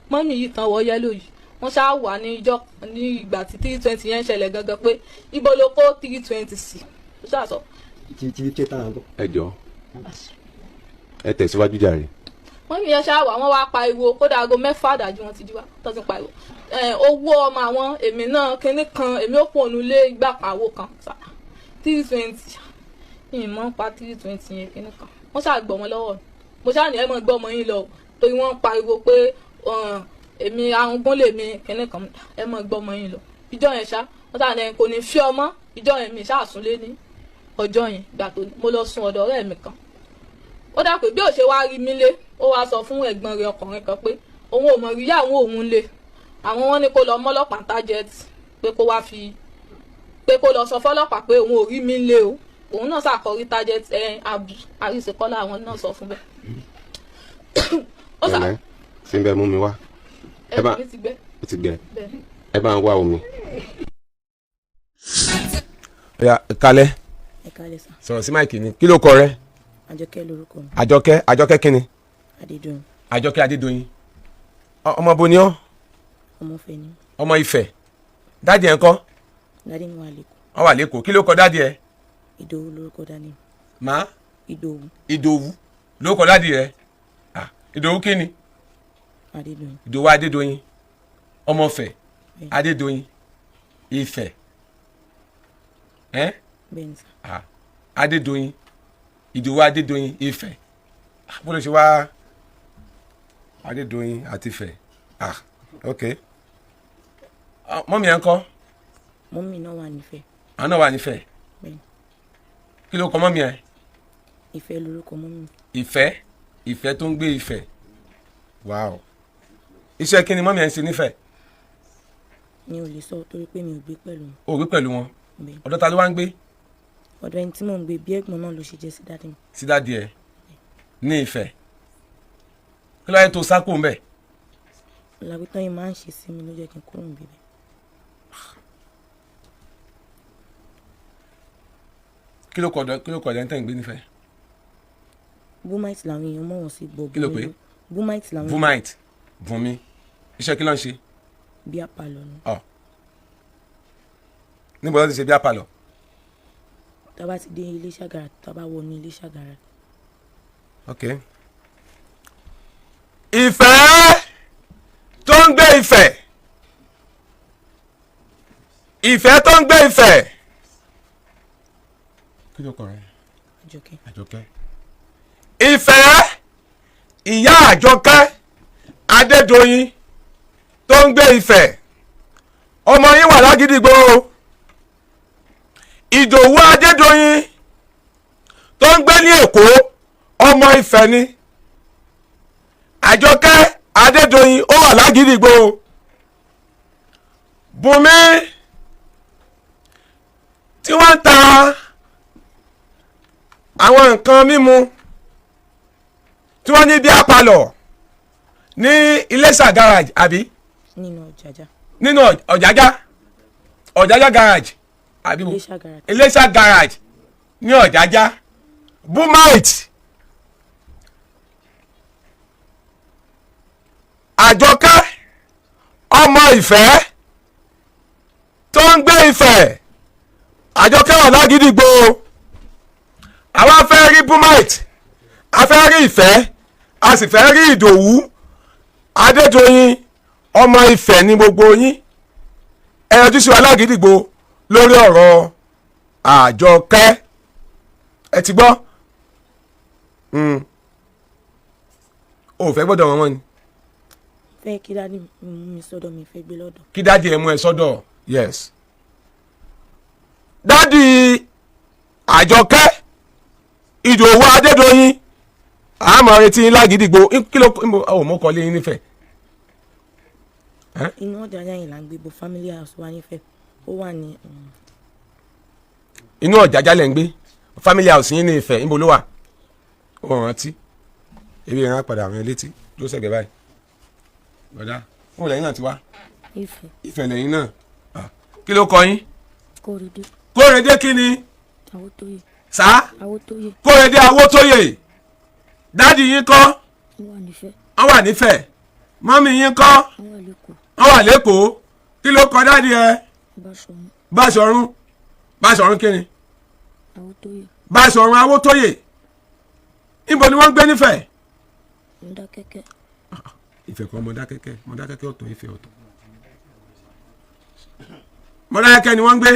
Mọ́mí yìí tán wọ yellow yìí, wọ́n ṣáà wà ní ìjọ ní ìgbà tí 320 yẹn ń ṣẹlẹ̀ gangan pé ibo ló kó 320 sí. Ó ṣáà sọ. Ti ti tàn. Ẹ jọ, ẹ tẹ̀síwájú jàre. Mọ́mí yẹn ṣáà wà, wọ́n wá pariwo, kódà aago 6 àdájú wọn ti jí wá tó ti pariwo owó ọmọ àwọn èmi náà kinní kan, èmi ó pọ̀ nulẹ̀ ìgbà kan àwo kan 320, ìmọ̀ pa 320 yẹn kinní kan. Wọ́n ṣáà gbọ́ wọn lọ́wọ́. Mo ṣáà ní ẹ mọ̀ gbọ́ ọmọ yín lọ, torí wọ́n ń pariwo pé èmi arúgbó lèmi kinní kan, ẹ mọ̀ gbọ́ ọmọ yín lọ. Ìjọ yẹn ṣá wọ́n ṣáà ní kò ní fi ọmọ ìjọ yẹn mi ṣáà súnlé ní ọjọ́ yẹn. Ìgbà tó mo lọ sùn ọ̀dọ̀ ọ̀rẹ́ mi kan, ó dà pé bí ó ṣe wá rí mi lé, ó wá sọ fún ẹ̀gbọ́n rẹ̀ ọkùnrin kan pé òun ò mọ̀ rí ìyàwó òun lé àwọn. Wọn ní kó lọ mọ́lọ́pàá tájẹ́tì, pé kó wá fi pé kó lọ sọ fọ́lọ́pàá pé òun ò rí mi lé o. Òun náà ṣàkọrí tájẹ́tì ẹ̀ abu àríṣekọ́lá àwọn náà sọ fún bẹ́ẹ̀. Ẹ̀lẹ́ sí ń bẹ mú mi wá. Ẹ bá mi ti gbẹ. Ó ti gbẹ. Ẹ bá ń wá omi. Ọ̀yá, kalẹ̀. Ẹ kálẹ̀ sà. Sọ̀rọ̀ sí mic ni. Kí ló kọ rẹ? Àjọkẹ́ lorúkọ mi. Àjọkẹ́, Àjọkẹ́ kínni? Adédọ̀yìn. Àjọkẹ́ Adédọ̀yìn. Ọmọ bo ni ọ́? Ọmọ Ifẹ̀ ni. Ọmọ Ifẹ̀. Daddy ẹ̀ ńkọ́? Daddy mi wà lẹ́kọ̀ọ́. Wọ́n wà lẹ́kọ̀ọ́. Kí ló kọ daddy ẹ̀? Ìdòwú lorúkọ daddy mi. Má? Ìdòwú. Ìdòwú ló kọ daddy rẹ̀. Ah, Ìdòwú kí ni? Adédọ̀yìn. Ìdòwú Adédọ̀yìn, ọmọ Ifẹ̀, Adédọ̀yìn, Ifẹ̀ ẹ́. Bẹ́ẹ̀ni sà. Ah, Adédọ̀yìn, Ìdòwú Adédọ̀yìn, Ifẹ̀. Ah, bó ló ṣe wá Adédọ̀yìn àti Ifẹ̀? Ah, ok. Ah, mummy ẹ̀ ńkọ́? Mummy náà wà nífẹ̀ẹ́. Àwọn náà wà nífẹ̀ẹ́? Bẹ́ẹ̀ni. Kí ló kọ mummy ẹ̀? Ìfẹ́ lorúkọ mummy. Ìfẹ́, Ìfẹ́ tó ń gbé Ifẹ̀. Wow, iṣẹ́ kí ni mummy ẹ̀ ń ṣe nífẹ̀ẹ́? Mi ò lè sọ torí pé mi ò gbé pẹ̀lú wọn. O ò gbé pẹ̀lú wọn? Bẹ́ẹ̀ni. Ọ̀dọ̀ ta ló wá ń gbé? Ọ̀dọ̀ ẹni tí mò ń gbé, bí ẹ̀gbọ́n náà ló ṣe jẹ́ sí daddy mi. Sí daddy ẹ̀ ní Ifẹ̀. Kí ló yẹ tó sákò ń bẹ̀? Làwítán yìí máa ń ṣe sí mi ló jẹ́ kí n kúrò níbí bẹ́ẹ̀. Kí ló kọ ọ̀dọ̀ ẹni tẹ́ ń gbé nífẹ̀ẹ́? Bumite làwọn èèyàn mọ̀ wọ́n sí bọ̀. Kí ló pè é? Bumite làwọn. Bumite Bùnmi. Iṣẹ́ kí ló ń ṣe? Beer parlour ni. Ọ níbo ló ti ṣe beer parlour? Tá a bá ti dé ilé ṣàgàrà, tá a bá wọnú ilé ṣàgàrà. Ok. Ìfẹ́ tó ń gbé Ìfẹ́ tó ń gbé Ifẹ̀. Kí ló kọ rẹ? Àjọkẹ́. Àjọkẹ́. Ìfẹ́ ìyá Àjọkẹ́ Adédoyin tó ń gbé Ifẹ̀, ọmọ yín wà lágídígbò. Ìdòwú Adédoyin tó ń gbé ní Èkó, ọmọ Ifẹ̀ ni. Àjọkẹ́ Adédoyin ó wà lágídígbò. Bùnmi tí wọ́n ń ta àwọn nǹkan mímu tí wọ́n ní bí apalọ̀ ní Iléṣà garage, àbí? Nínú Ọ̀jájá. Nínú Ọ̀jájá, Ọ̀jájá garage, àbí? Iléṣà garage. Iléṣà garage ní Ọ̀jájá. Bumite Àjọkẹ́ ọmọ Ìfẹ́ tó ń gbé Ifẹ̀, Àjọkẹ́ wà lágídígbò. Àwa fẹ́ rí Bumite, a fẹ́ rí Ìfẹ́, a sì fẹ́ rí Ìdòwú Adédoyin, ọmọ Ifẹ̀ ní gbogbo yín. Ẹ yọjú sí wa lágídígbò lórí ọ̀rọ̀ Àjọkẹ́. Ẹ ti gbọ́. O ò fẹ́ gbọ́dọ̀ wọn mọ́ ni? Fẹ́ kí daddy mú mi sọ́dọ̀, mi fẹ́ gbé lọ́dọ̀. Kí daddy ẹ mú ẹ sọ́dọ̀. Yes, daddy Àjọkẹ́ Ìdòwú Adédoyin, àmọ́ retí yín lágídígbò. Kí ló ò mọ́ kọ́ lé yín nífẹ̀ẹ́? Inú Ọ̀jájá yìí là ń gbé bo, family house wa nífẹ̀ẹ́, ó wà ní. Inú Ọ̀jájá lẹ̀ ń gbé, family house yín ní Ifẹ̀, níbo ló wà? Ó rántí ebi ìran padà àwọn létí ló sẹ̀gbẹ́ báyìí. Bọ̀dá ó lẹ́yìn náà ti wá. Ifẹ̀. Ifẹ̀ lẹ́yìn náà. Kí ló kọ yín? Kóredé. Kóredé kí ni? Awótóyè. Sá? Awótóyè. Kóredé Awótóyè. Daddy yín kọ́? Wọ́n wà nífẹ̀ẹ́. Wọ́n wà nífẹ̀ẹ́. Mummy yín kọ́? Wọ́n wà lẹ́kọ̀ọ́. Wọ́n wà lẹ́kọ̀ọ́. Kí ló kọ daddy ẹ? Báṣọ̀run. Báṣọ̀run. Báṣọ̀run kí ni? Awótóyè. Báṣọ̀run Awótóyè. Níbo ni wọ́n ń gbé nífẹ̀ẹ́? Mọdákẹ́kẹ́. Ifẹ̀ kọ́, Mọdákẹ́kẹ́. Mọdákẹ́kẹ́ ọ̀tọ̀, Ifẹ̀ ọ̀tọ̀. Mọdákẹ́kẹ́ ni wọ́n ń gbé.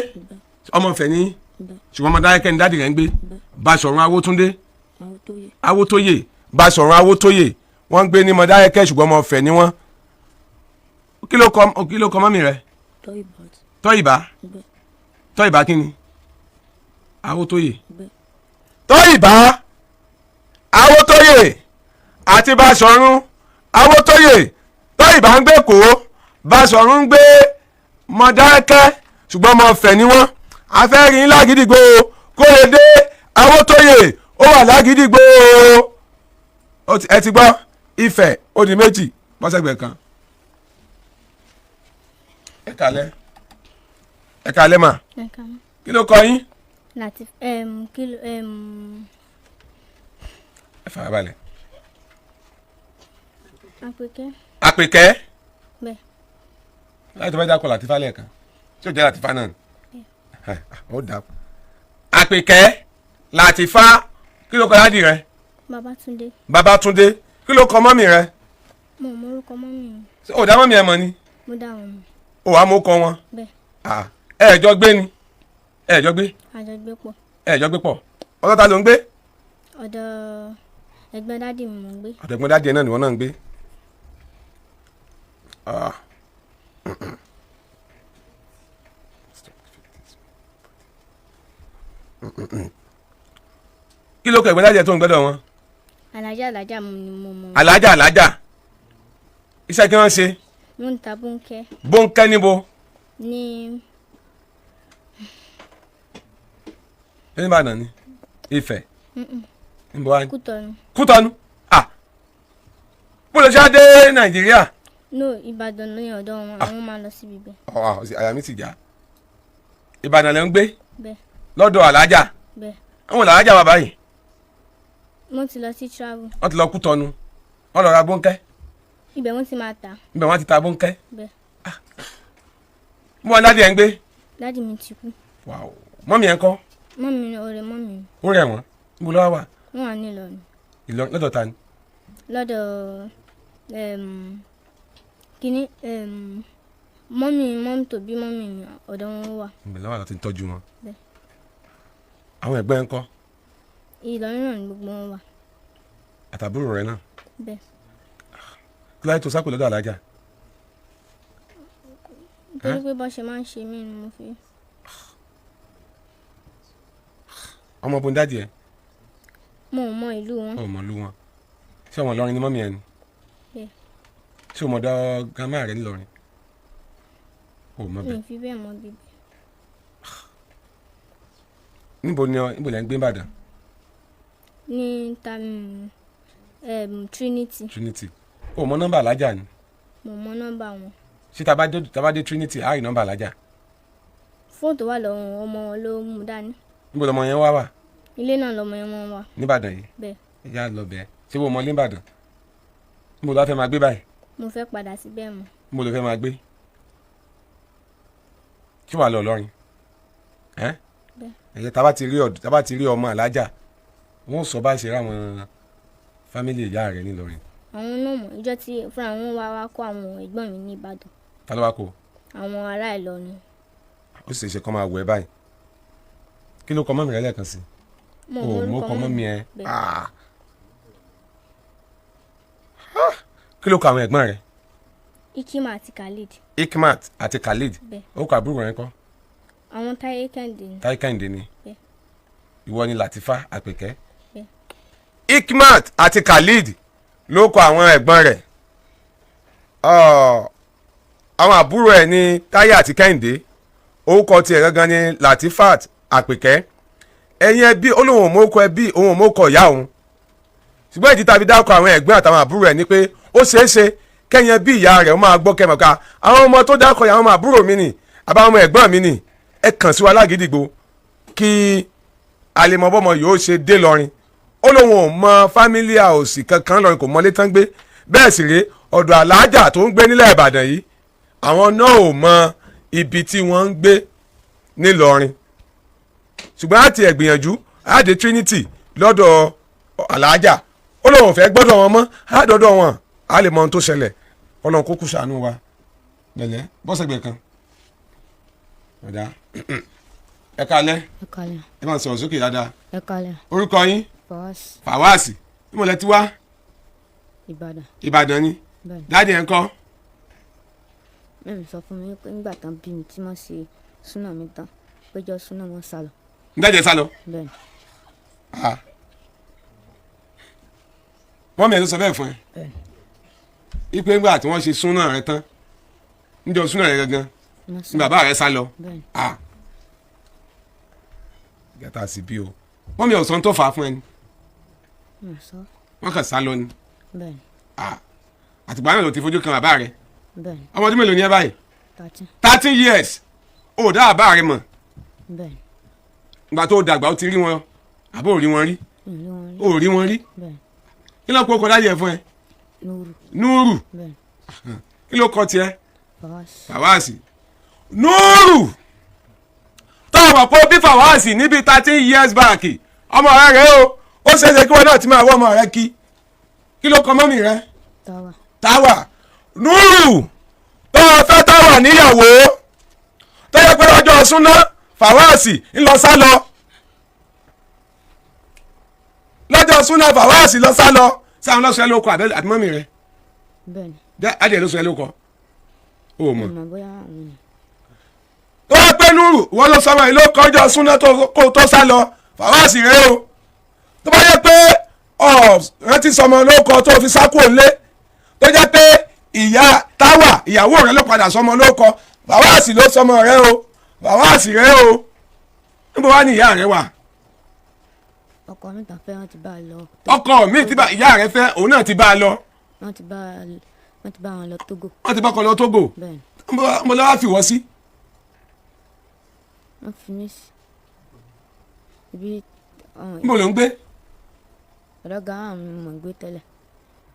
Ọmọ Ifẹ̀ ni, ṣùgbọ́n Mọdákẹ́kẹ́ ni daddy rẹ̀ ń gbé. Báṣọ̀run Awótúndé. Awótóyè. Awótóyè. Báṣọ̀run Awótóyè, wọ́n ń gbé ní Mọdákẹ́kẹ́, ṣùgbọ́n ọmọ Ifẹ̀ ni wọ́n. Kí ló kọ mummy rẹ̀? Tọ́ìbàt. Tọ́ìbá. Bẹ́ẹ̀. Tọ́ìbá kí ni? Awótóyè. Bẹ́ẹ̀. Tọ́ìbá Awótóyè àti Báṣọ̀run Awótóyè. Tọ́ìbá ń gbé Èkó, Báṣọ̀run ń gbé Mọdákẹ́kẹ́, ṣùgbọ́n ọmọ Ifẹ̀ ni wọ́n. Afẹ́rí ńlá gidigbo. Kóredé Awótóyè ó wà lágídígbò. Ẹ ti gbọ́, Ifẹ̀ ó di méjì bọ́sẹ̀gbẹ̀ kan. Ẹ kálẹ́, ẹ kálẹ́ mà. Kí ló kọ yín? Latif kí ló. Ẹ farabalẹ̀. Àpèkẹ́. Àpèkẹ́. Bẹ́ẹ̀. Láti tó bá dákọ̀ Làtífà lẹ́ẹ̀kan tí ó jẹ́ Làtífà náà ó dà. Àpèkẹ́ Làtífà. Kí ló kọ daddy rẹ? Babátúndé. Babátúndé. Kí ló kọ mummy rẹ? Mo mọ orúkọ mummy mi. Ó dá mummy ẹ mọ̀ ni? Mo dá wọn mọ̀. Ó wàá mú kọ wọn? Bẹ́ẹ̀. Ẹ jọ gbé ni? Ẹ jọ gbé? A jọ gbé pọ̀. Ẹ jọ gbé pọ̀. Ọ̀dọ̀ ta ló ń gbé? Ọ̀dọ̀ ẹ̀gbọ́n daddy mi mò ń gbé. Ọ̀dọ̀ ẹ̀gbọ́n daddy ẹ náà ni wọ́n náà ń gbé. Kí ló kọ ẹ̀gbọ́n daddy ẹ tó ń gbẹ́dọ̀ wọn? Alájà alájà ni mo mọ̀. Alájà alájà. Iṣẹ́ kí wọ́n ṣe? Wọ́n ń ta bóńkẹ́. Bóńkẹ́ níbo? Ní. Ní Ìbàdàn ni? Ifẹ̀? Níbo wá ní? Kútọ̀nù. Kútọ̀nù? Ah! Bó lè ṣe á dé Nàìjíríà? No, Ìbàdàn ní ọ̀dọ̀ wọn, àwọn máa lọ síbi bẹ́ẹ̀. Ọ̀ àyà mi ti já. Ìbàdàn lẹ ń gbé? Bẹ́ẹ̀. Lọ́dọ̀ alájà? Bẹ́ẹ̀. Àwọn làlájà wà báyìí? Wọ́n ti lọ sí travel. Wọ́n ti lọ Kútọ̀nù. Wọ́n lọ ra bóńkẹ́. Ibẹ̀ wọ́n ti máa ta. Ibẹ̀ wọ́n ti ta bóńkẹ́. Bẹ́ẹ̀. Mo wà daddy ẹ̀ ń gbé? Daddy mi ti kú. Wow. Mummy ẹ̀ ń kọ́? Mummy ọ̀rẹ́ mummy mi. Ó rẹ̀ wọ́n? Níbo ló wá wà? Wọ́n wà ní Ìlọrin. Ìlọrin lọ́dọ̀ ta ni? Lọ́dọ̀ kíní Mummy tó bí mummy mi, ọ̀dọ̀ wọn wà. Ìbẹ̀ lọ́wọ́ àti tọ́jú wọn. Bẹ́ẹ̀. Àwọn ẹ̀gbọ́n ńkọ́? Ìlọrin náà ni gbogbo wọn wà. Àtàbúrò rẹ náà? Bẹ́ẹ̀. Kí láyé tó sákò lọ́dọ̀ alájà? Nítorí pé bọ́n ṣe máa ń ṣe mí ni mo fi. Ọmọ bó ń dájì ẹ? Mo ò mọ ìlú wọn. Ò mọ ìlú wọn. Ṣé ọmọ Ìlọrin ni mọ́mí ẹ ni? Bẹ́ẹ̀. Ṣé o mọ̀ ọ̀dọ̀ grandma rẹ nílọrin? O mọ̀ bẹ́ẹ̀. Mi fi bẹ́ẹ̀ mọ bíbí. Níbo ni níbo lẹ ń gbé Ìbàdàn? Ní Trinity. Trinity. O mọ nọ́mbà alájà ni? Mo mọ nọ́mbà wọn. Ṣé tá bá dé Trinity á rí nọ́mbà alájà? Fóònù tó wà lọ́wọ́ ọmọ wọn ló mú dání. Níbo lọmọ yẹn wá wà? Ilé náà lọmọ yẹn wọ́n wà. Níbàdàn yìí? Bẹ́ẹ̀. Ìyá lọ bẹ́ẹ̀. Ṣé wo mọ níbàdàn? Níbo ló fẹ́ máa gbé báyìí? Mo fẹ́ padà síbẹ̀ mọ́. Níbo ló fẹ́ máa gbé? Ṣé wàá lọ Ìlọrin? Ẹ́? Bẹ́ẹ̀. Ẹ̀yẹ tá bá ti rí ọmọ alájà, wọ́n sọ bá ṣe ráwọn fámìlì ìyá rẹ̀ nílọrin. Àwọn náà mọ̀, ìjọ tí fúnra wọn wá wá kó àwọn ẹ̀gbọ́n mi ní Ìbàdàn. Ta ló wá kó? Àwọn ará Ìlọrin. Ó sì ṣe kọ́ máa wẹ̀ báyìí. Kí ló kọ mọ́mì rẹ lẹ́ẹ̀kan sí? Mo ò mọ kọ mọ́mì ẹ. Kí ló kọ àwọn ẹ̀gbọ́n rẹ? Ikima àti Khalid. Ikmat àti Khalid. Bẹ́ẹ̀. Ó kọ àbúrò rẹ kọ́? Àwọn Táyé Kẹ́hìndé ni. Táyé Kẹ́hìndé ni. Bẹ́ẹ̀. Ìwọ ni Latifa Àpèkẹ́. Bẹ́ẹ̀. Ikmat àti Khalid ló kọ àwọn ẹ̀gbọ́n rẹ̀. Àwọn àbúrò ẹ̀ ní Táyé àti Kẹ́hìndé. Orúkọ tiẹ̀ gangan ni Latifat Àpèkẹ́. Ẹ̀yin ẹbí olóhùn òmókọ ẹbí òun òmókọ ìyá òun. Ṣùgbọ́n ìdí tàbí dákọ̀ àwọn ẹ̀gbọ́n àtàwọn àbúrò ẹ̀ ni pé ó ṣeé ṣe kẹ́yìn ẹbí ìyá rẹ̀ ó máa gbọ́ kẹ́mọ̀ ká àwọn ọmọ tó dákọ̀ àwọn ọmọ àbúrò mi nì àbáwọn ọmọ ẹ̀gbọ́n mi nì, ẹ kàn sí wa lágídígbò kí àlèmọ́bọ́mọ yóò ṣe dé lọrin. Ó lóun ò mọ fámílì àòsì kankan lọrin, kò mọlé tán gbé. Bẹ́ẹ̀ sì rèé ọ̀dọ̀ alájà tó ń gbé nílẹ̀ Ìbàdàn yìí, àwọn náà ò mọ ibi tí wọ́n ń gbé nílọrin. Ṣùgbọ́n àti ẹ̀gbìyànjú àdé Trinity lọ́dọ̀ alájà, ó lóun ò fẹ́ gbọ́dọ̀ wọn mọ́, àdọ́dọ̀ wọn á lè mọ ohun tó ṣẹlẹ̀. Ọlọ́run kó kú ṣàánú wa. Lẹ̀lẹ́ bọ́sẹ̀gbẹ̀ kan. Ọ̀dà ẹ káalẹ́. Ẹ káalẹ́. Ẹ máa sọ̀rọ̀ sókè dáadáa. Ẹ káalẹ́. Orúkọ yín? Fawasi. Fawasi. Níbo lẹ ti wá? Ìbàdàn. Ìbàdàn ni. Bẹ́ẹ̀ni. Dáàdì ẹ̀ ń kọ́? Mẹ́mi sọ fún mi pé nígbà tán bí mi tí wọ́n ṣe súnà mi tán, péjọ súnà wọn sá lọ. Ń dájẹ́ sá lọ? Bẹ́ẹ̀ni. Mọ́mí ẹ̀ ló sọ bẹ́ẹ̀ fún ẹ? Bẹ́ẹ̀ni. Ipe ńgbà tí wọ́n ṣe súnà rẹ tán, níjọ súnà rẹ gangan ní bàbá rẹ sá lọ. Gàtà sí bí o. Mọ́mí ọ̀sán tó fà á fún ẹ ni. Wọ́n kàn sá lọ ni. Àtìgbà náà ló ti fojú kan bàbá rẹ. Ọmọ ọdún mélòó ni ẹ báyìí? 13 years. O dá bàbá rẹ mọ̀. Ìgbà tó dàgbà ó ti rí wọn, àbó ò rí wọn rí? O rí wọn rí? Kí ló kó kọ dáyẹ fún ẹ? Núrù. Kí ló kọ tiẹ̀? Fawasi. Núrù tọ́wọ̀ pọ̀ bí Fawasi níbi 13 years back, ọmọ rẹ rẹ o, ó ṣeéṣe kí wọn náà ti máa wọ ọmọ rẹ kí. Kí ló kọ mọ́mì rẹ? Táwà. Núrù tọ́wọ́ fẹ́ Táwà níyàwó, tọ́wọ́ pé lọ́jọ́ súná Fawasi ńlọ sá lọ. Lọ́jọ́ súná Fawasi lọ sá lọ. Sáwọn lọ́sọ̀ ẹ ló kọ àbí mọ́mì rẹ? Bẹ́ẹ̀ni. Adìẹ ló sọ ẹ ló kọ. O mọ̀. Tó wá pé Núrù wọ́n lọ sọmọ yìí ló kọjọ súná kó tó sá lọ, Fawasi rẹ o. Tó bá yẹ pé ọ rántí sọmọ ló kọ tó fi sá kúrò lé, tó jẹ́ pé ìyá Táwà ìyàwó rẹ ló padà sọmọ ló kọ, Fawasi ló sọmọ rẹ o, Fawasi rẹ o. Níbo wá ní ìyá rẹ wà? Ọkọ mi tàn fẹ́ wọ́n ti bá a lọ. Ọkọ mi ti bá ìyá rẹ fẹ́, òun náà ti bá a lọ. Wọ́n ti bá wọn lọ Tógò. Wọ́n ti bá ọkọ lọ Tógò. Bẹ́ẹ̀ni. Mo lọ wá fi wọ́ sí. Wọ́n fi mí sí ibi. Níbo ló ń gbé? Ọ̀dọ̀ gàrán mi mò ń gbé tẹ́lẹ̀.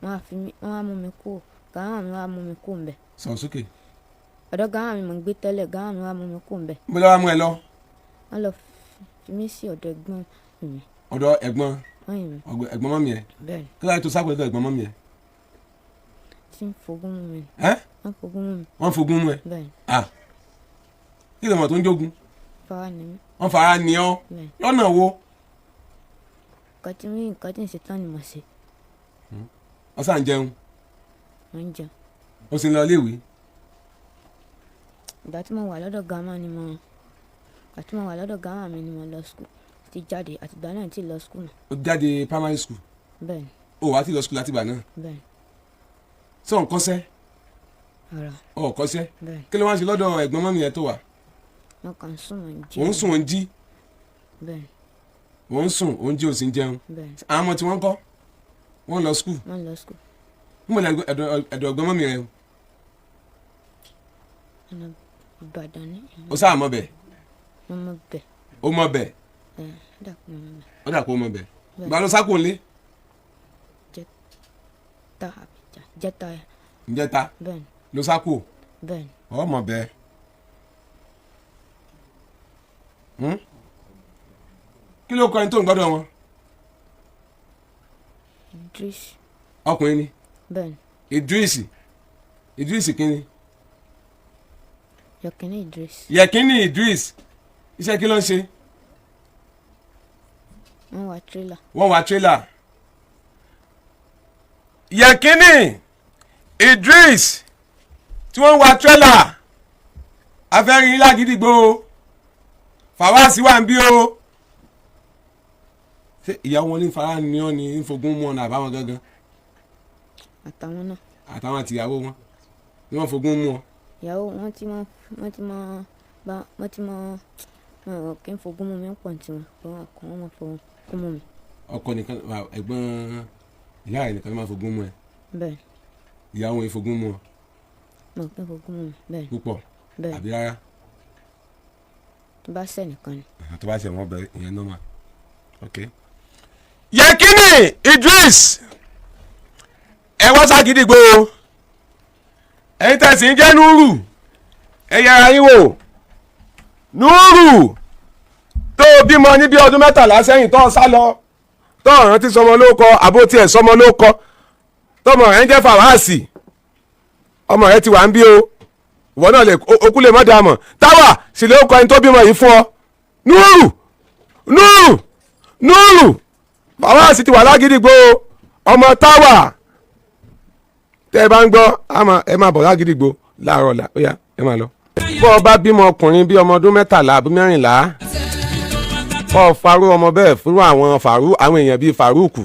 Wọ́n á mú mi kú. Gàrán mi wá mú mi kú ńbẹ̀. Sọ̀rọ̀ sókè. Ọ̀dọ̀ gàrán mi mò ń gbé tẹ́lẹ̀, gàrán mi wá mú mi kú ńbẹ̀. Mo lọ wá mú ẹ lọ. Wọ́n lọ fi mí sí ọ̀dọ̀ ẹ̀gbọ́n mi. Ọ̀dọ̀ ẹ̀gbọ́n ẹ̀gbọ́n mọ́mì ẹ? Bẹ́ẹ̀ni. Kí ló dé tó sápò lọ́dọ̀ ẹ̀gbọ́n mọ́mì ẹ? Tí ti ń fogún mú mi. Ẹ́? Wọ́n fogún mú mi. Wọ́n fogún mú ẹ? Bẹ́ẹ̀ ni. Ah, kí ló mọ̀ tó ń jogun? Fara ni mí. Wọ́n fara ni ọ́? Bẹ́ẹ̀. Lọ́nà wo? Nǹkan tí ń ṣe tán ni mo ṣe. Wọ́n sàn jẹun? Mo ń jẹun. Ó sì ń lọ iléèwé? Ìgbà tí mo wà lọ́dọ̀ grandma ni mo ìgbà tí mo wà lọ́dọ̀ grandma mi ni mo lọ school, ti jáde, àtìgbà náà ti lọ school mọ́. Ó jáde primary school? Bẹ́ẹ̀ ni. Ó wàá ti lọ school látìgbà náà? Bẹ́ẹ̀ ni. Sọ ń kọ́ṣẹ́? Rárá. Ọ̀ kọ́ṣẹ́? Bẹ́ẹ̀ ni. Kí ló wá ń ṣe lọ́dọ̀ ẹ̀gbọ́n mọ́mí yẹn tó wà? Mo kàn ń sùn, mo ń jí. Ò ń sùn, ò ń jí? Bẹ́ẹ̀ ni. Ò ń sùn, ò ń jí, ò sì ń jẹun? Bẹ́ẹ̀ ni. Àwọn ọmọ tí wọ́n ń kọ́, wọ́n lọ school? Wọ́n lọ school. Níbo ni ẹ̀dọ̀ ẹ̀gbọ́n mọ́mí rẹ? Ọ̀nà Ìbàdàn ni. Ó sáà mọ̀ bẹ̀? Mo mọ̀ bẹ̀. Ó mọ̀ bẹ̀? Ẹ̀ ó dà pé mo mọ̀ bẹ̀. Ó dà pé ó mọ̀ bẹ̀. Bẹ́ẹ̀. Ìgbà ló sá kúrò nílé? Jẹta àbíjà jẹta. Ǹjẹ́ta? Bẹ́ẹ̀ ni. Ló sá kúrò? Bẹ́ẹ̀ ni. Ọ mọ̀ bẹ́ẹ̀. Kí ló kọ ẹni tó ń gbọ́dọ̀ wọn? Idris. Ọkùnrin ni? Bẹ́ẹ̀ ni. Idris. Idris kí ni? Yọ̀kínní Idris. Yẹ̀kínní Idris. Iṣẹ́ kí ló ń ṣe? Wọ́n wa tírélà. Wọ́n wa tírélà. Yẹ̀kínní Idris tí wọ́n ń wa tírélà, afẹ́rin lágídígbò, Fàwáàsì wà ń bí o. Ṣé ìyàwó wọn ní fara ni ọ́ ni ń fogún mú ọ̀nà àbáwọn gangan? Àtàwọn náà. Àtàwọn àtìyàwó wọn ni wọ́n fogún mú ọ. Ìyàwó wọn tí wọ́n wọ́n ti mọ bá wọ́n ti mọ wọn kì í fogún mú mi ń pọ̀ tí wọn wọn kò wọ́n mọ̀ fogún mú mi. Ọkọ nìkan, ẹ̀gbọ́n ìyá rẹ̀ nìkan ló máa fogún mú ẹ. Bẹ́ẹ̀. Ìyàwó wọn fogún mú ọ. Mo kì í fogún mú mi bẹ́ẹ̀. Púpọ̀? Bẹ́ẹ̀. Àbí rárá? Tó bá ṣẹ̀ nìkan ni. Tó bá ṣẹ̀ wọ́n bẹ̀rẹ̀ ìyẹn normal. Ok. Yẹ̀kínní Idris, ẹ wá ságídígbò, ẹ̀yin tẹ̀sí ń jẹ́ Núrù, ẹ yẹra yín wò. Núrù tó o bímọ ní bí ọdún 13 sẹ́yìn tó o sá lọ, tó o rántí sọmọ ló kọ, àbó tiẹ̀ sọmọ ló kọ, tọmọ rẹ ń jẹ́ Fàwáàsì, ọmọ rẹ ti wà ń bí o, ìwọ náà lè okú lè mọ́ dàmọ̀ táwà sì ló kọ ẹni tó bímọ yìí fún ọ. Núrù Núrù Núrù, Fàwáàsì ti wà lágídígbò, ọmọ táwà tẹ́ ẹ bá ń gbọ́, ẹ máa bọ̀ lágídígbò láàárọ̀ ọ̀la, ó yá ẹ máa lọ. Bọ́ ọ bá bímọ ọkùnrin bí ọmọ ọdún 13 àbí 14, kọ́ ọ farú ọmọ bẹ́ẹ̀ fúrú àwọn fàrú àwọn èèyàn bíi Fàrúùkù,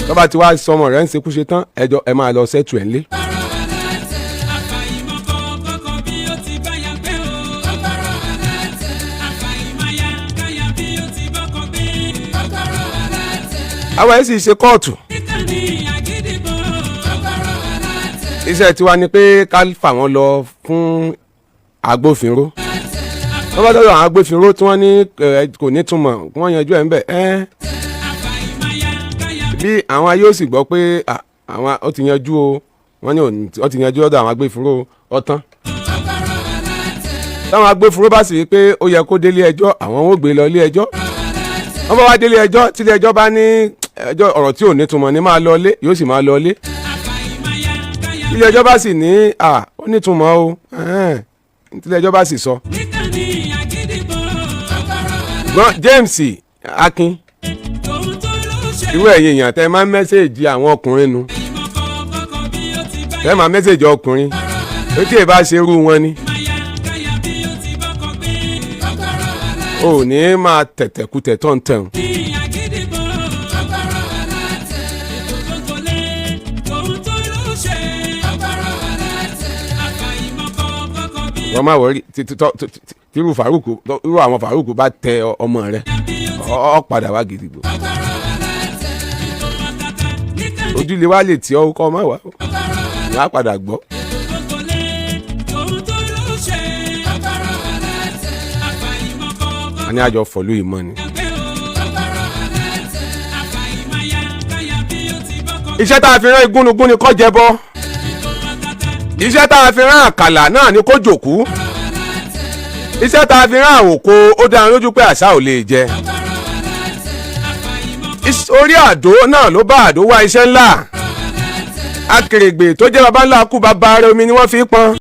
tó bá ti wá sọmọ rẹ̀ ń ṣekúṣe tán, ẹjọ́ ẹ máa lọ sẹ́tù ẹ̀ ńlé. Àwọn ẹ̀ sì ṣe kóòtù. Iṣẹ́ tiwa ni pé ká fà wọ́n lọ fún agbófinró. Wọ́n bá dọ́dọ̀ àwọn agbófinró tí wọ́n ní kò ní túmọ̀, wọ́n yanjú ẹ̀ ń bẹ̀ ẹ́. Bí àwọn ayé ò sì gbọ́ pé àwọn ó ti yanjú o, wọ́n ní ó ti yanjú lọ́dọ̀ àwọn agbófinró ọ̀tán. Táwọn agbófinró bá sì rí pé ó yẹ kó délé ẹjọ́, àwọn ò gbé lọ ilé ẹjọ́. Wọ́n bá wá délé ẹjọ́, tílé ẹjọ́ bá ní ẹjọ́ ọ̀rọ̀ tí ò ní túmọ̀ ní máa lọ ilé, yóò sì máa lọ ilé. Ilé ẹjọ́ bá sì ní ó nítumọ̀ o, ilé ẹjọ́ bá sì sọ. Gbọ́n James Akin, irú ẹ̀yin èèyàn tẹ́ máa ń mẹ́sẹ̀jì àwọn ọkùnrin nu, tẹ́ máa mẹ́sẹ̀jì ọkùnrin, ó tí ì bá ṣe irú wọn ni. Ò ní máa tẹ̀tẹ̀kutẹ̀ tó ń tẹ̀hún. Wọ́n máa wọrí tírú Fàrúkù, irú àwọn Fàrúkù bá tẹ ọmọ rẹ, ọ padà wá gidigbo. Ojúlé wa lè tí ọ kọ́ ọ má wá, wọ́n á padà gbọ́. A ní àjọ fọ̀lú ìmọ̀ ni. Iṣẹ́ tá a fi rán igúnnugún ni kó jẹbọ. Iṣẹ́ tá a fi rán àkàlà náà ni kó jòkú. Iṣẹ́ tá a fi rán àwòkọ, ó dára lójú pé àṣà ò lè jẹ. Orí àdó náà ló bá àdó wá iṣẹ́ ńlá. Akèrègbè tó jẹ́ baba ńlá kú baba rẹ̀, omi ni wọ́n fi pọn.